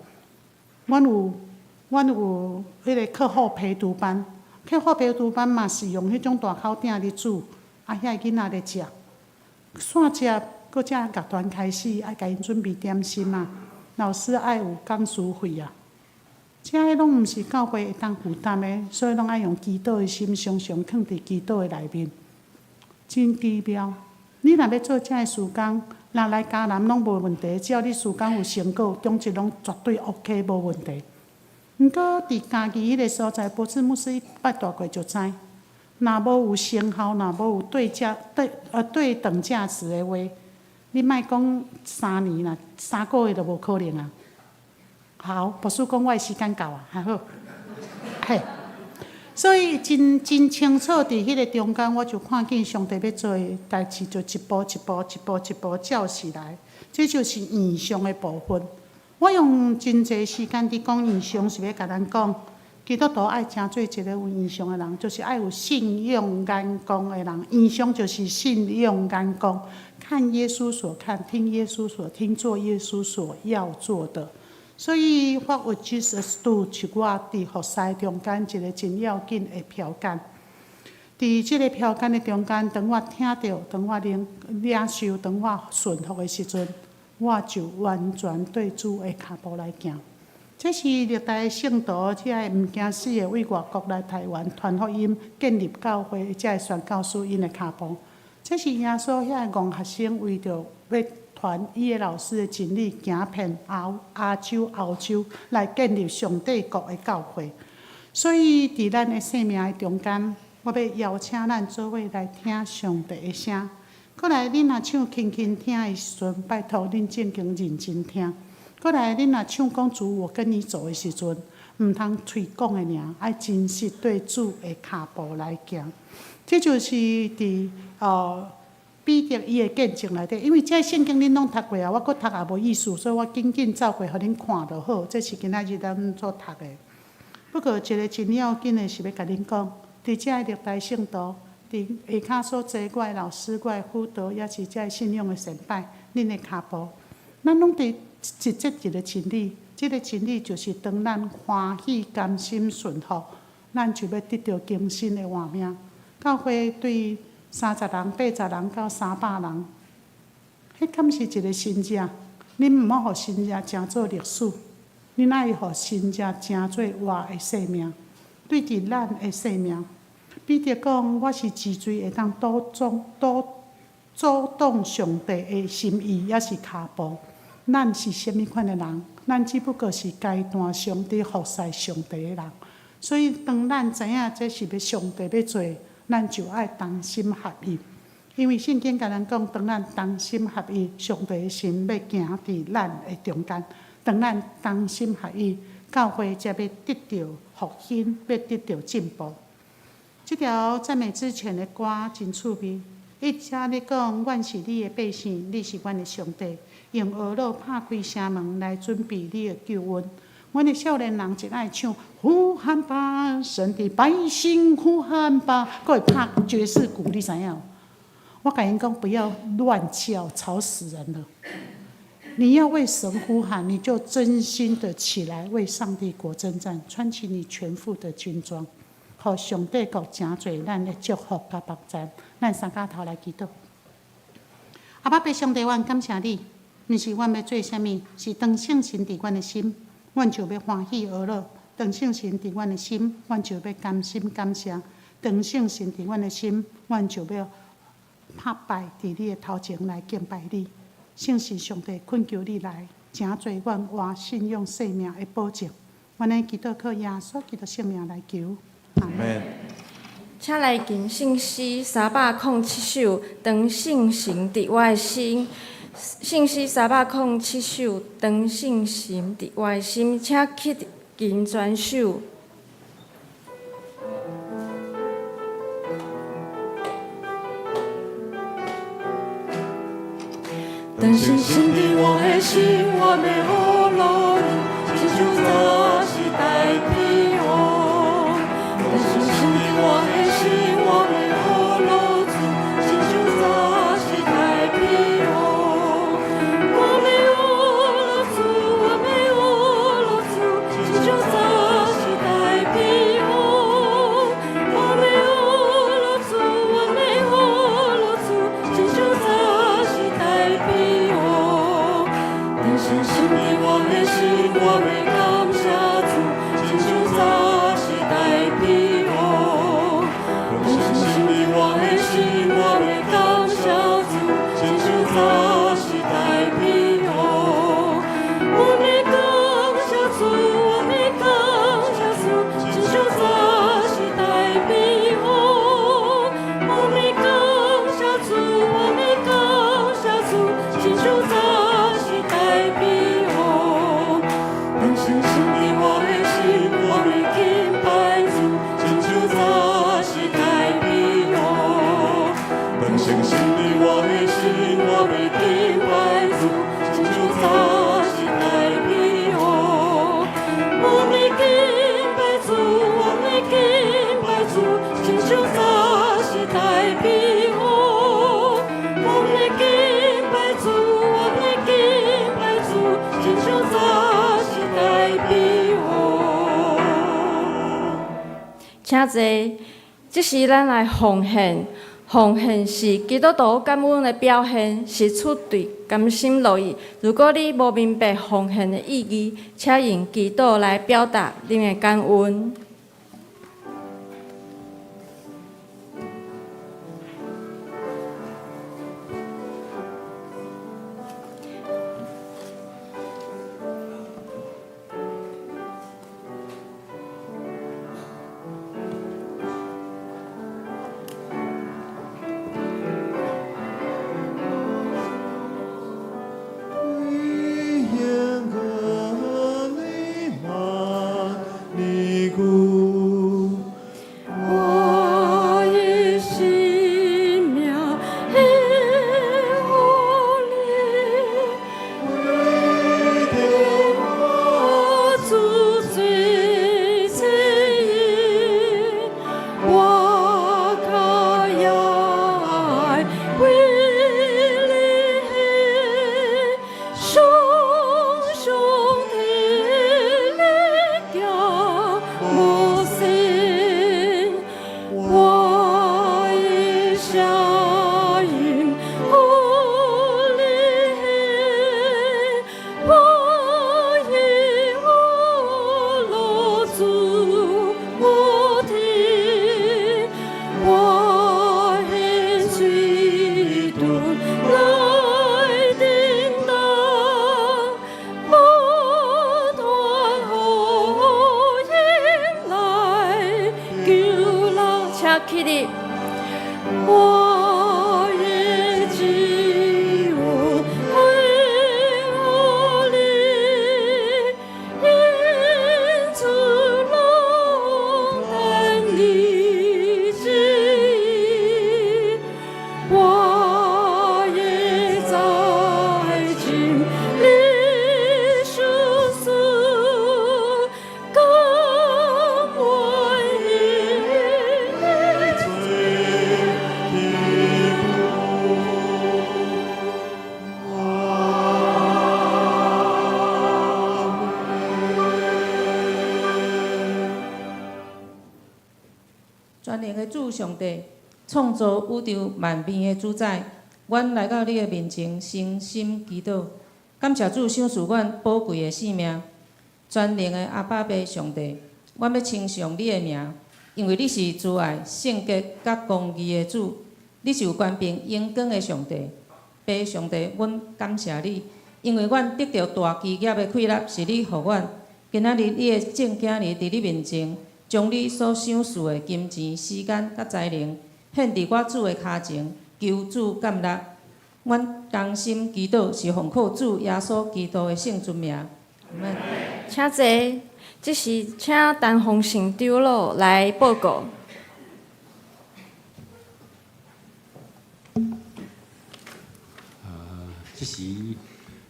Speaker 5: 阮有彼个課後陪讀班，課後陪讀班嘛是用彼種大口鼎咧煮，啊，遐个囡仔咧食。散食，閣才樂團開始愛共𪜶準備點心啊，老師愛有講師費啊。這个攏毋是教會會當負擔的，所以攏愛用祈禱的心，常常囥佇祈禱的內面。真奇妙！你若欲做這个事工，若來嘉南攏無問題，只要你事工有成果，中職攏絕對 OK 無問題。毋過佇嘉義彼个所在，博士牧師捌蹛過就知，若無有成效，若無有對價對對等價值的話，你莫講3年啦，3個月都無可能啊。好，牧師講我的時間到啊，還好。嘿，所以真真清楚，佇彼个中間，我就看見上帝欲做的代誌，就一步一步、一步一步照起來。這就是異象的部分。我用真濟時間佇講異象，是欲共咱講，基督徒愛成做一个有異象的人，就是愛有信仰眼光的人。異象就是信仰眼光，看耶穌所看，聽耶穌所聽，做耶穌所要做的。所以，What would Jesus do 是我佇服侍中間一个真要緊的標杆。佇這个標杆的中間，當我聽著，當我領受，當我順服的時陣，我就完全對主的跤步來行。這是歷代聖徒，這个毋驚死的，為外國來台灣傳福音、建立教會，這个宣教師𪜶的跤步。這是耶穌遐个戇學生為著欲傳伊的老師的真理，行遍亞洲、歐洲，來建立上帝國的教會。所以，佇咱的生命的中間，我欲邀請咱做伙來聽上帝的聲。閣來，恁若唱輕輕聽的時陣，拜託恁正經認真聽。閣來，恁若唱講主我跟你走的時陣，毋通喙講的爾，愛真實對主的跤步來行。這就是佇彼得伊的見證內底，因為這聖經恁攏讀過啊，我閣讀也無意思，所以我緊緊走過，予恁看就好。這是今仔日咱所讀的。不過一个真要緊的是欲共恁講，佇這个歷代聖徒，佇下跤所坐我的老師、我的輔導，抑是這个信仰的前輩，恁的跤步，咱攏佇實踐一个真理。這个真理就是當咱歡喜甘心順服，咱就欲得著更新的活命。教會對30人、80人到300人，彼敢是一个神跡？恁毋好予神跡成做歷史，恁愛予神跡成做活的生命，對佇咱的生命。彼得講：我是治罪會當堵擋堵阻擋上帝的心意，抑是跤步。咱是啥物款的人？咱只不過是階段上佇服侍上帝的人。所以，當咱知影這是欲上帝欲做，咱就愛同心合意。因為聖經共咱講，當咱同心合意，上帝的心欲行佇咱的中間。當咱同心合意，教會才欲得著復興，欲得著進步。這條讚美之泉的歌真趣味。伊遮咧講，阮是你的百姓，你是阮的上帝，用呵咾拍開城門來準備你的救恩。阮的少年人真愛唱，呼喊吧，神的百姓，呼喊吧，閣會拍爵士鼓，你知影無？我共𪜶講，不要亂叫，吵死人了。你要為神呼喊，你就真心的起來為上帝國征戰，穿起你全副的軍裝，予上帝閣誠濟咱的祝福佮幫助。咱三跤頭來祈禱。阿爸父上帝，阮感謝你，毋是阮欲做啥物，是當聖神佇阮的心，阮就欲歡喜呵咾；當聖神佇阮的心，阮就欲甘心感謝；當聖神佇阮的心，阮就欲拍敗佇你的頭前來敬拜你。聖神上帝，懇求你來，成做阮活信仰生命的保證。阮的祈禱靠耶穌基督聖名來求。阿門。
Speaker 4: 請來吟聖詩307首，當聖神佇我的心。聖詩307首，當聖神佇我的心，請起吟全首。當聖神佇我的心，我欲呵咾你，親像早時代比王。當聖神佇我的心，我欲呵咾主，親像早時代比王。我欲呵咾主，我欲呵咾主，親像早時代比王。我欲呵咾主，我欲呵咾主，親像早時代比王。當聖神佇我的心，我欲感謝主，親像早時代比王。當聖神佇我的心，我欲感謝主，親像早時代比王。我欲感謝主，我欲感謝主，親像早時代比王。我欲感謝主，我欲感謝主，親像早時代比王。當聖神佇我的心，我欲敬拜主，親像早時代比王。
Speaker 2: 當聖神佇我的心，我欲
Speaker 4: 敬拜主，親像早時代比王。我欲敬拜主，我欲敬拜主，親像早時代比王。我欲敬拜主，我欲敬拜主，親像早時代比王。請坐，這時咱來奉獻。奉獻是基督徒感恩的表現，是出對甘心樂意。如果你無明白奉獻的意義，請用祈禱來表達恁的感恩。
Speaker 2: 你嚴格你滿，你顧
Speaker 4: 請起立。我的只有愛你，因主攏等你旨意，我也在盡力受死，甘願意。
Speaker 2: 做天父。阿們。
Speaker 6: 全能的主上帝，創造宇宙萬物的主宰，阮來到你的面前，誠心祈禱，感謝主賞賜阮寶貴的性命。全能的阿爸父上帝，阮欲稱頌你的名，因為你是慈愛、聖潔佮公義的主，你是有權柄榮光的上帝。父上帝，阮感謝你，因為阮得著大基業的氣力是你予阮。今仔日你的眾囝兒佇你面前，將你所賞賜的金錢、時間佮才能，獻佇我主的跤前，求主接納。阮同心祈禱，是奉靠主耶穌基督的聖尊名。阿們。
Speaker 4: 請坐，這時請陳鳳成長老來報告。
Speaker 3: 啊，這時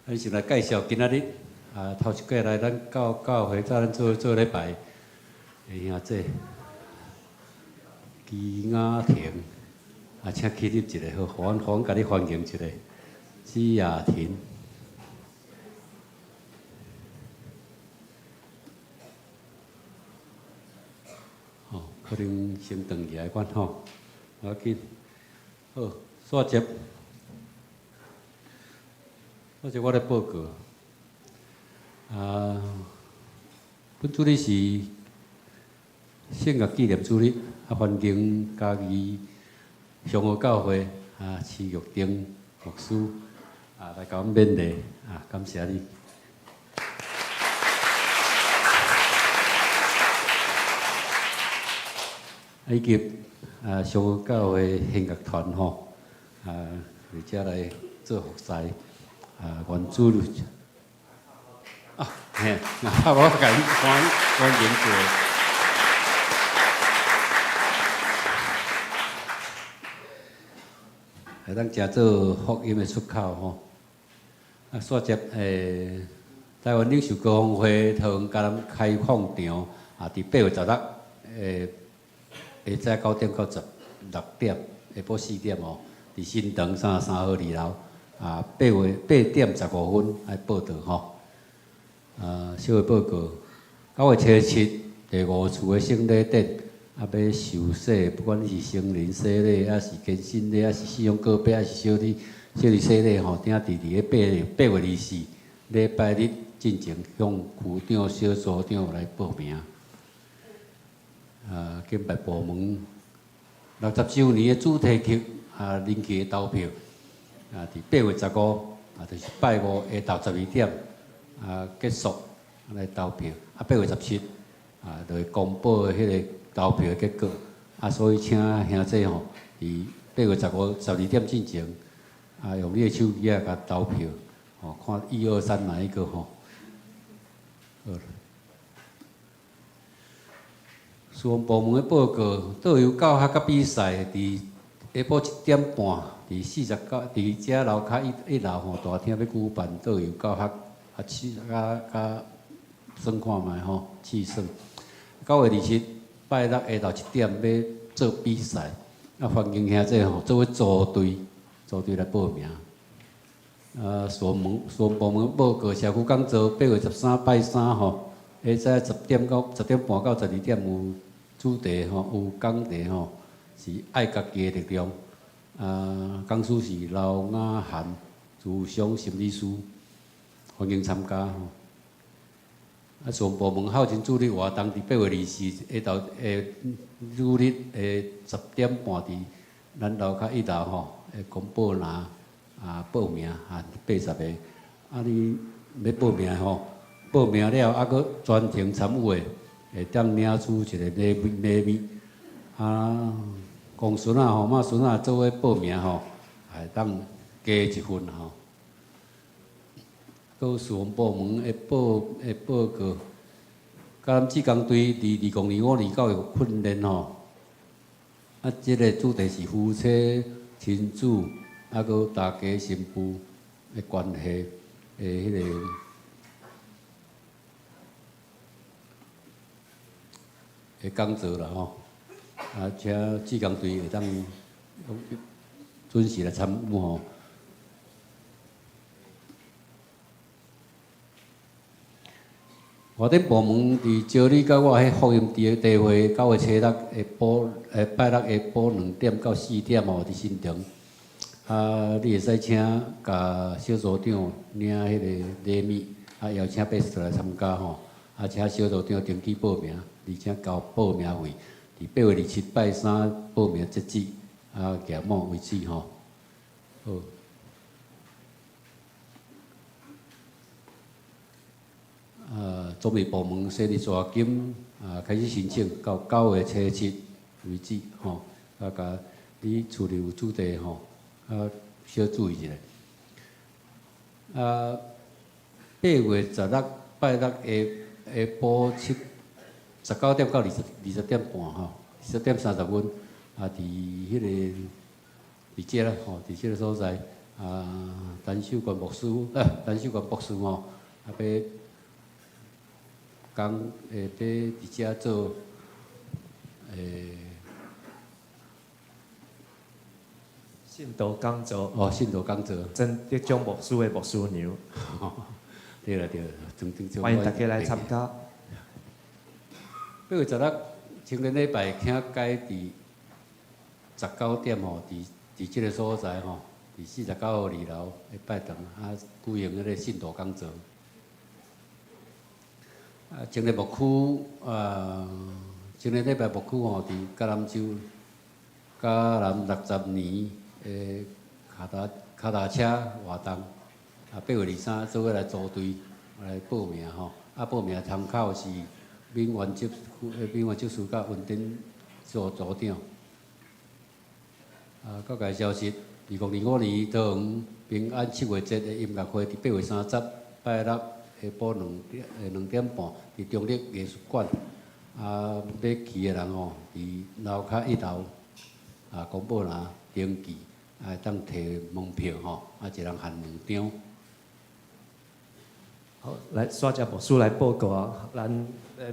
Speaker 3: 咱先來介紹今仔日啊，頭一過來咱教教會載咱做做禮拜的兄姊基雅婷，啊，請起立一下，好，予阮予阮共你歡迎一下，基雅婷。吼，可能先轉起來款吼，無要緊。好，煞接，煞接我來報告。啊，本主日是聖樂紀念主日，啊，歡迎嘉義長和教會啊，徐玉定牧師啊來共阮勉勵，啊，感謝你。以及啊，長和教會弦樂團吼，啊，佇遮來做服侍，啊，願主啊，嘿，啊，我共你歡歡迎過。會當誠做福音的出口吼。啊，煞接台灣領袖高峰會桃園嘉南開放場啊，佇8月16下早9點到16點，下晡4點哦，佇新庄33號二樓啊，8月8點15分愛報到吼。啊，小的報告，9月初7，第五次的聖禮典，啊，欲受洗，不管你是成人洗禮，抑是堅信禮，抑是信仰告白，抑是小禮小禮洗禮吼，鼎佇佇咧8月24禮拜日進前向區長、小組長來報名。啊，敬拜部門60週年的主題曲啊，人氣的投票啊，佇8月15啊，就是拜五下晝12點啊結束來投票。啊，8月17啊，就會公布彼个投票的結果。啊，所以請兄弟吼，佇8月15 12點進前啊，用你的手機啊，共投票，吼，看一二三哪一個吼。好。事工部門的報告，導遊教學佮比賽，佇下晡1點半，佇49，佇遮樓跤一樓吼，大廳欲舉辦導遊教學，啊試，佮佮算看覓吼，試算。9月27拜六下晝1點欲做比賽，啊歡迎兄弟吼，做伙組隊，組隊來報名。啊，事工門事工部門報告，社區講座8月13拜三吼，下早10點到10點半到12點有主題吼，有講題吼，是愛家己的力量。啊，講師是劉雅涵，諮商心理師，歡迎參加吼。啊，事工部門孝親主日活動佇8月24下晝下主日下10點半佇咱樓跤一樓吼，會公布欄啊報名啊80個，啊你欲報名吼，報名了啊閣全程參與的，會當領取一个禮物禮物。啊，公孫仔吼，媽孫仔做伙報名吼，會當加一份吼。閣有事奉部門的報告，佮咱志工隊佇2025年教育訓練吼，啊，這个主題是夫妻、親子，啊，閣有大家新婦的關係的彼个的講座啦吼。啊，請志工隊會當準時來參與吼。外頂部門佇招你佮我彼福音聚會9月初六下晡，拜六下晡2點到4點吼，佇新莊。啊，你會使請共小組長領彼個禮物，啊，邀請 pastor 來參加吼。啊，請小組長登記報名，而且交報名費，佇8月27拜三報名截止，啊，額滿為止吼。好。啊，裝備部門設立助學金，啊，開始申請到9月初7為止吼。啊，共你厝裡有子弟吼，啊，小注意一下。啊，8月16拜六下下晡19點到20點半吼，20點30分，啊，佇彼个佇遮啦吼，佇這个所在，啊，陳秀冠牧師，啊，陳秀冠博士吼，啊，欲講會欲佇遮做，
Speaker 7: 信徒講座。
Speaker 3: 哦，信徒講座。
Speaker 7: 曾德忠牧師的牧師娘。
Speaker 3: 對啦對啦，曾德忠。
Speaker 7: 歡迎大家來參加。
Speaker 3: 8月16青年禮拜，請改佇19點吼，佇這个所在吼，佇49號二樓的拜堂啊，舉行彼个信徒講座。啊，青年牧區啊，青年禮拜牧區吼，佇嘉南州嘉南60年的跤踏車活動，啊，8月23做伙來組隊來報名吼，啊，報名參考是敏元執事佮文典組組長。啊，閣個消息，2025年桃園平安七月節的音樂會，佇8月30拜六下晡2點半，佇中壢藝術館。啊，欲去的人吼，佇樓跤一樓啊，公布欄登記，啊，會當提門票吼，啊，一人限兩張。
Speaker 7: 好，來，煞只牧師來報告啊，咱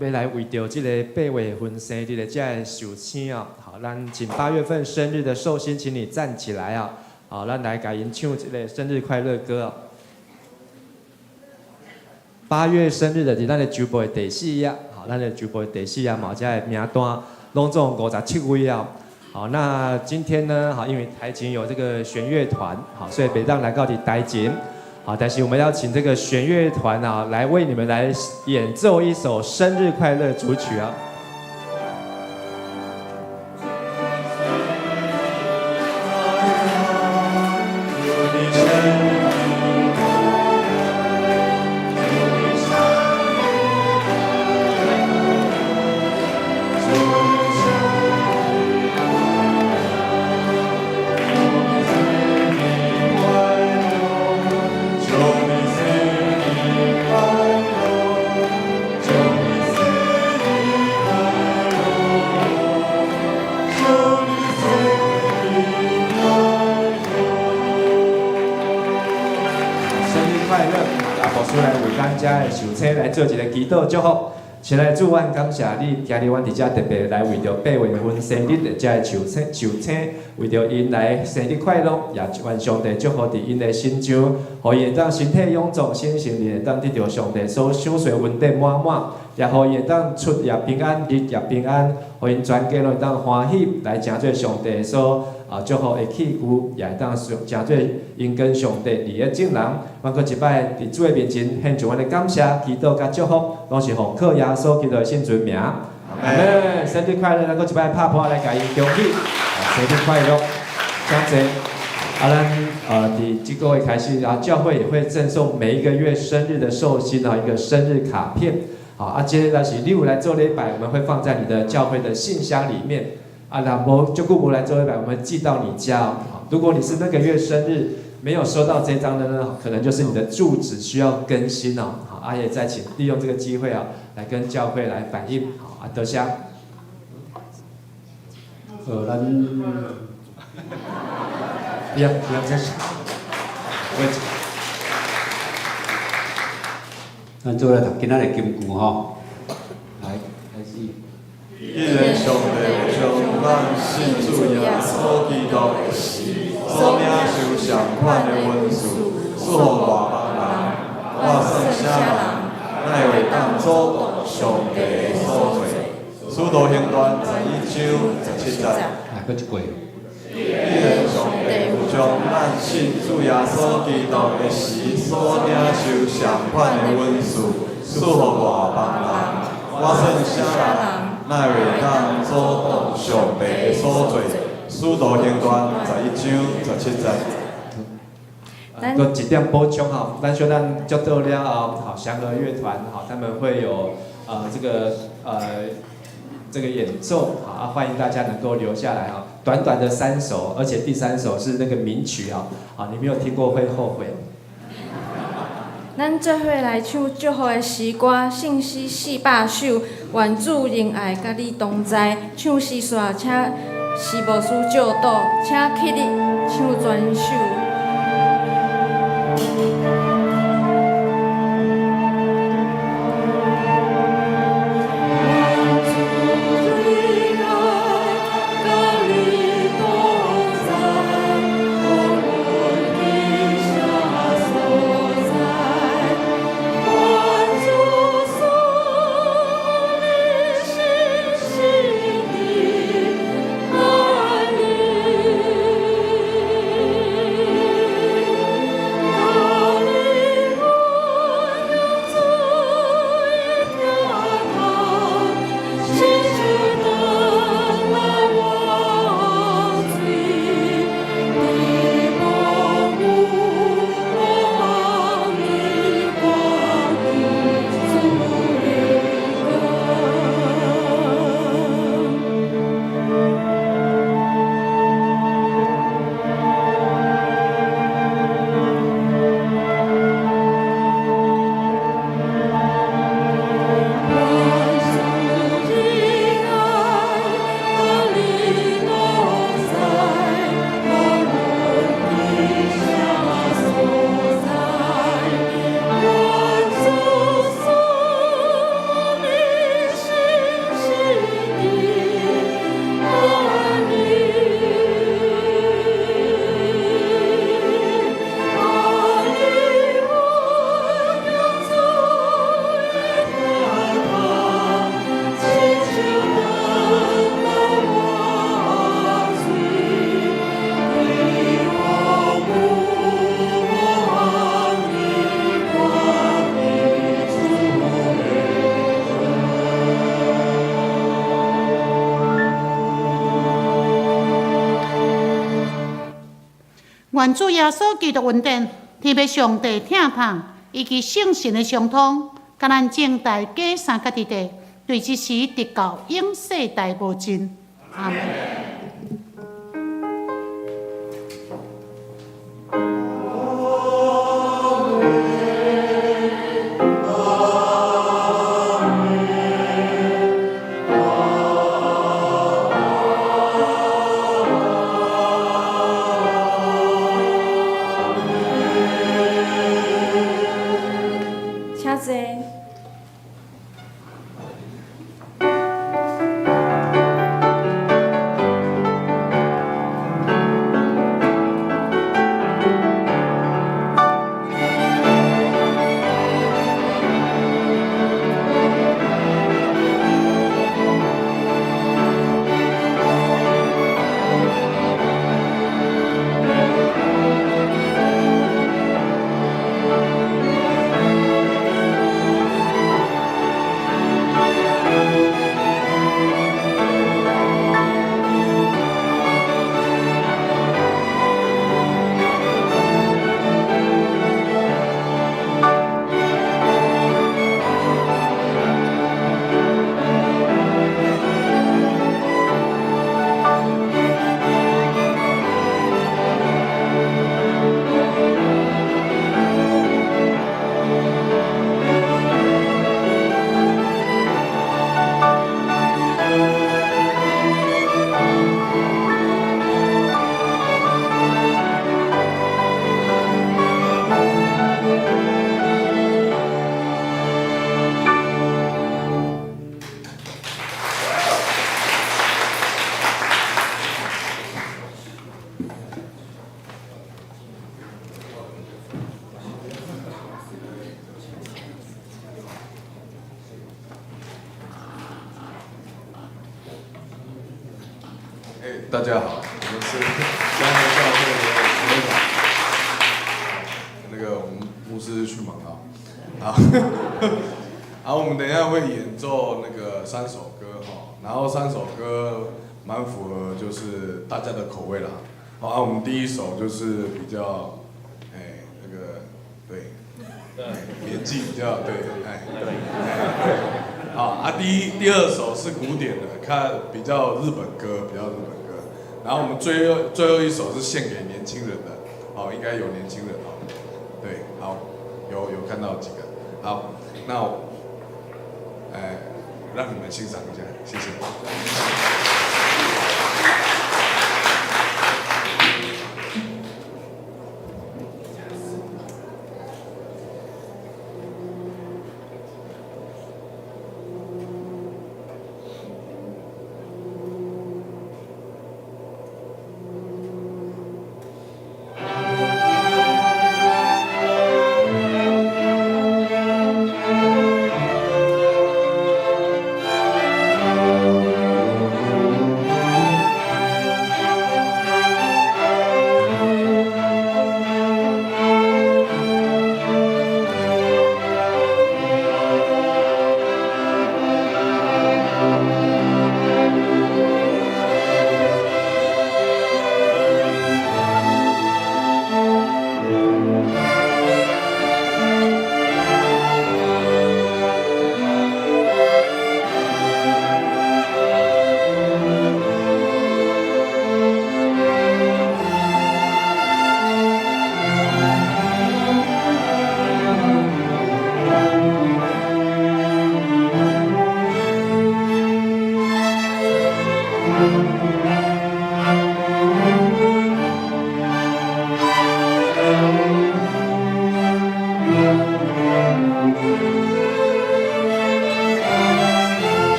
Speaker 7: 欲來為著這个八月份生日的這个壽星哦，好，咱請八月份生日的壽星，請你站起來啊！好，咱來共𪜶唱這个生日快樂歌哦。八月生日的是咱的周報的第四頁，好，咱的周報的第四頁嘛，這个名單攏總57位啊。好，那今天呢，好，因為台前有這個弦樂團，好，所以袂當來到佇台前。好，但是我們要請這個弦樂團啊，來為你們來演奏一首生日快樂組曲啊。生日快樂！啊，牧師來為咱遮的壽星來做一个祈禱祝福。親愛的主，阮感謝你，今日阮佇遮特別來為著八月份生日的遮个壽星，為著𪜶來生日快樂，也願上帝祝福佇𪜶的身上，予𪜶會當身體勇壯，身心靈會當得著上帝所賞賜恩典滿滿，也予𪜶會當出入平安，入入平安，予𪜶全家攏會當歡喜來成做上帝所祝福的器具，也會當成做𪜶跟上帝連的證人。阮閣一擺佇主的面前獻上阮的感謝、祈禱佮祝福，攏是奉靠耶穌基督的聖尊名。阿們，生日快樂！咱閣一擺拍噗仔來共𪜶恭喜，生日快樂！感謝。啊，咱佇這個月開始，啊，教會也會贈送每一個月生日的壽星啊一個生日卡片。好，啊，接下來是你有來做禮拜，我們會放在你的教會的信箱裡面。啊，若無足久無來做禮拜，我們寄到你家哦。如果你是那個月生日沒有收到這張的呢，可能就是你的住址需要更新哦。好，啊也再請利用這個機會啊，來跟教會來反映。好，啊，多謝。
Speaker 3: 咱
Speaker 7: 不要不要這樣，我
Speaker 3: 咱做來讀今仔日金句吼，來開始。
Speaker 2: 既然上帝將咱信主耶穌基督的死所領受相款的恩賜，賜予外邦人，我算啥人？哪會當阻擋上帝的所做？使徒行傳11章17節。
Speaker 3: 來，閣一過。
Speaker 2: 既然上帝有將咱信主耶穌基督的死所領受相款的恩賜，賜予外邦人，我算啥人？哪會當阻擋上帝的所做？使徒行傳11章17節。
Speaker 7: 閣一點補充吼，咱小等祝禱了後，好祥和樂團好，他們會有這個演奏，好啊，歡迎大家能夠留下來哈。短短的三首，而且第三首是那個名曲啊，啊，你沒有聽過會後悔。
Speaker 4: 咱做伙來唱祝福的詩歌，聖詩400首，願主仁愛佮你同在。唱詩煞，請施牧師祝禱，請起立唱全首。
Speaker 5: 願主耶穌基督恩典，天父上帝疼痛，以及聖神的相通，佮咱眾大家三甲弟弟，對這時直到永世代無盡。阿們。
Speaker 4: 請坐。
Speaker 8: 哎，大家好，我們是嘉禾教會的姊妹團。那個我們牧師去忙啊，好，好，我們等一下會演奏那個三首歌哈，然後三首歌蠻符合就是大家的口味啦。好啊，我們第一首就是比較，哎，那個對，年紀比較對，哎，對，好啊，第二首是古典的，看比較日本歌，比較日本歌。然後我們最後一首是獻給年輕人的，哦，應該有年輕人哦，對，好，有看到幾個，好，那我，哎，讓你們欣賞一下，謝謝。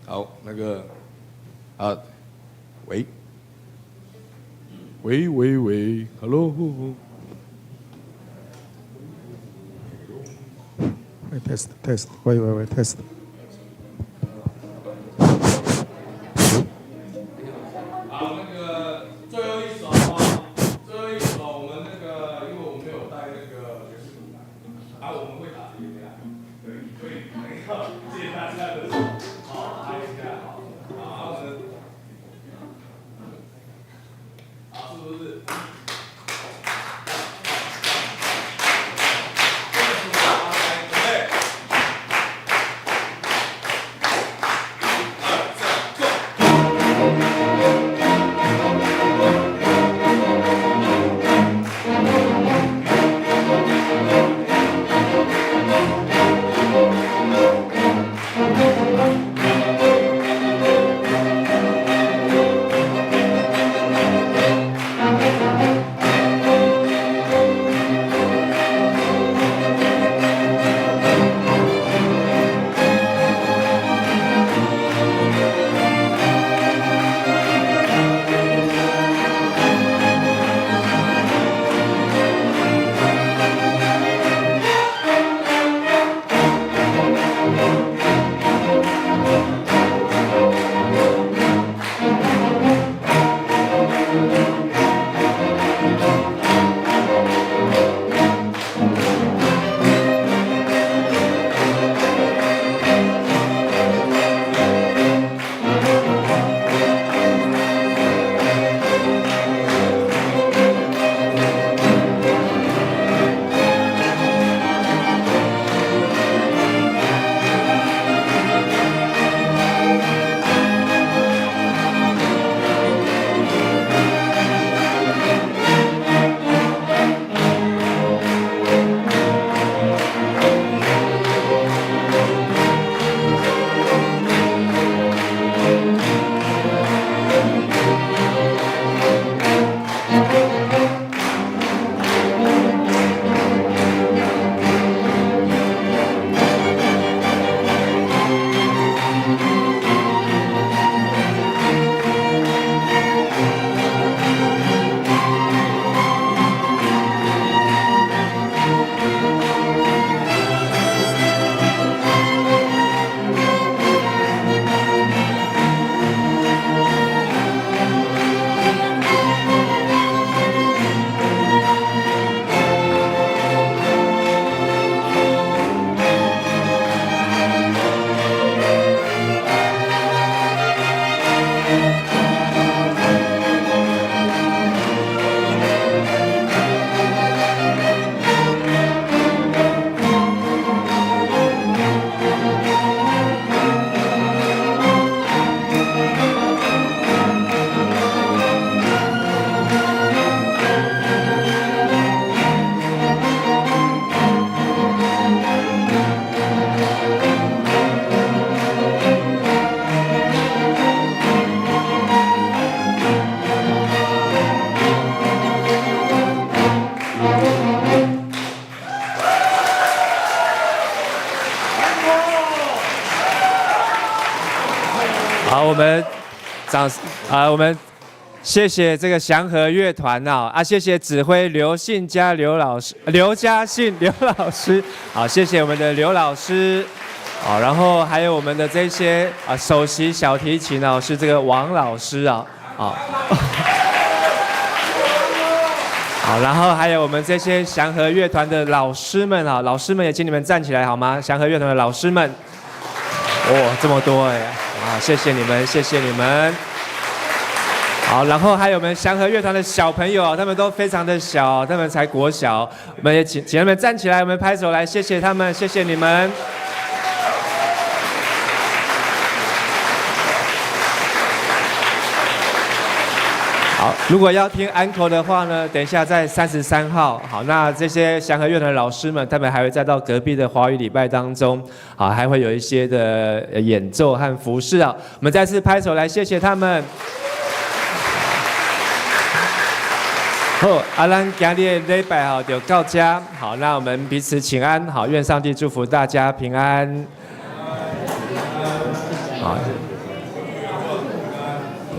Speaker 8: 好，那个啊，喂，喂喂喂，Hello，
Speaker 9: 喂，test test，喂喂喂，test。
Speaker 8: 好，那個最後一首啊，最後一首，我們那個，因為我沒有帶那個爵士鼓來，啊，我們會打疊的，對，所以等一下借大家的手，好，拍一下，好，好，我們，好，是不是？來，準備。
Speaker 7: 好，我們掌啊，我們謝謝這個祥和樂團啊，啊，謝謝指揮劉信嘉劉老師、劉家信劉老師，好，謝謝我們的劉老師，好，然後還有我們的這些啊首席小提琴哦，是這個王老師啊，啊。好，然後還有我們這些祥和樂團的老師們啊，老師們也請你們站起來好嗎？祥和樂團的老師們，哇，這麼多哎，啊，謝謝你們，謝謝你們。好，然後還有我們祥和樂團的小朋友啊，他們都非常的小，他們才國小，我們也請他們站起來，我們拍手來謝謝他們，謝謝你們。好，如果要聽安可的話呢，等一下在33號。好，那這些祥和樂團的老師們，他們還會再到隔壁的華語禮拜當中，好，還會有一些的演奏和服侍啊。我們再次拍手來謝謝他們。好，啊，咱今日的禮拜吼就到這。好，那我們彼此請安。好，願上帝祝福大家平安。好。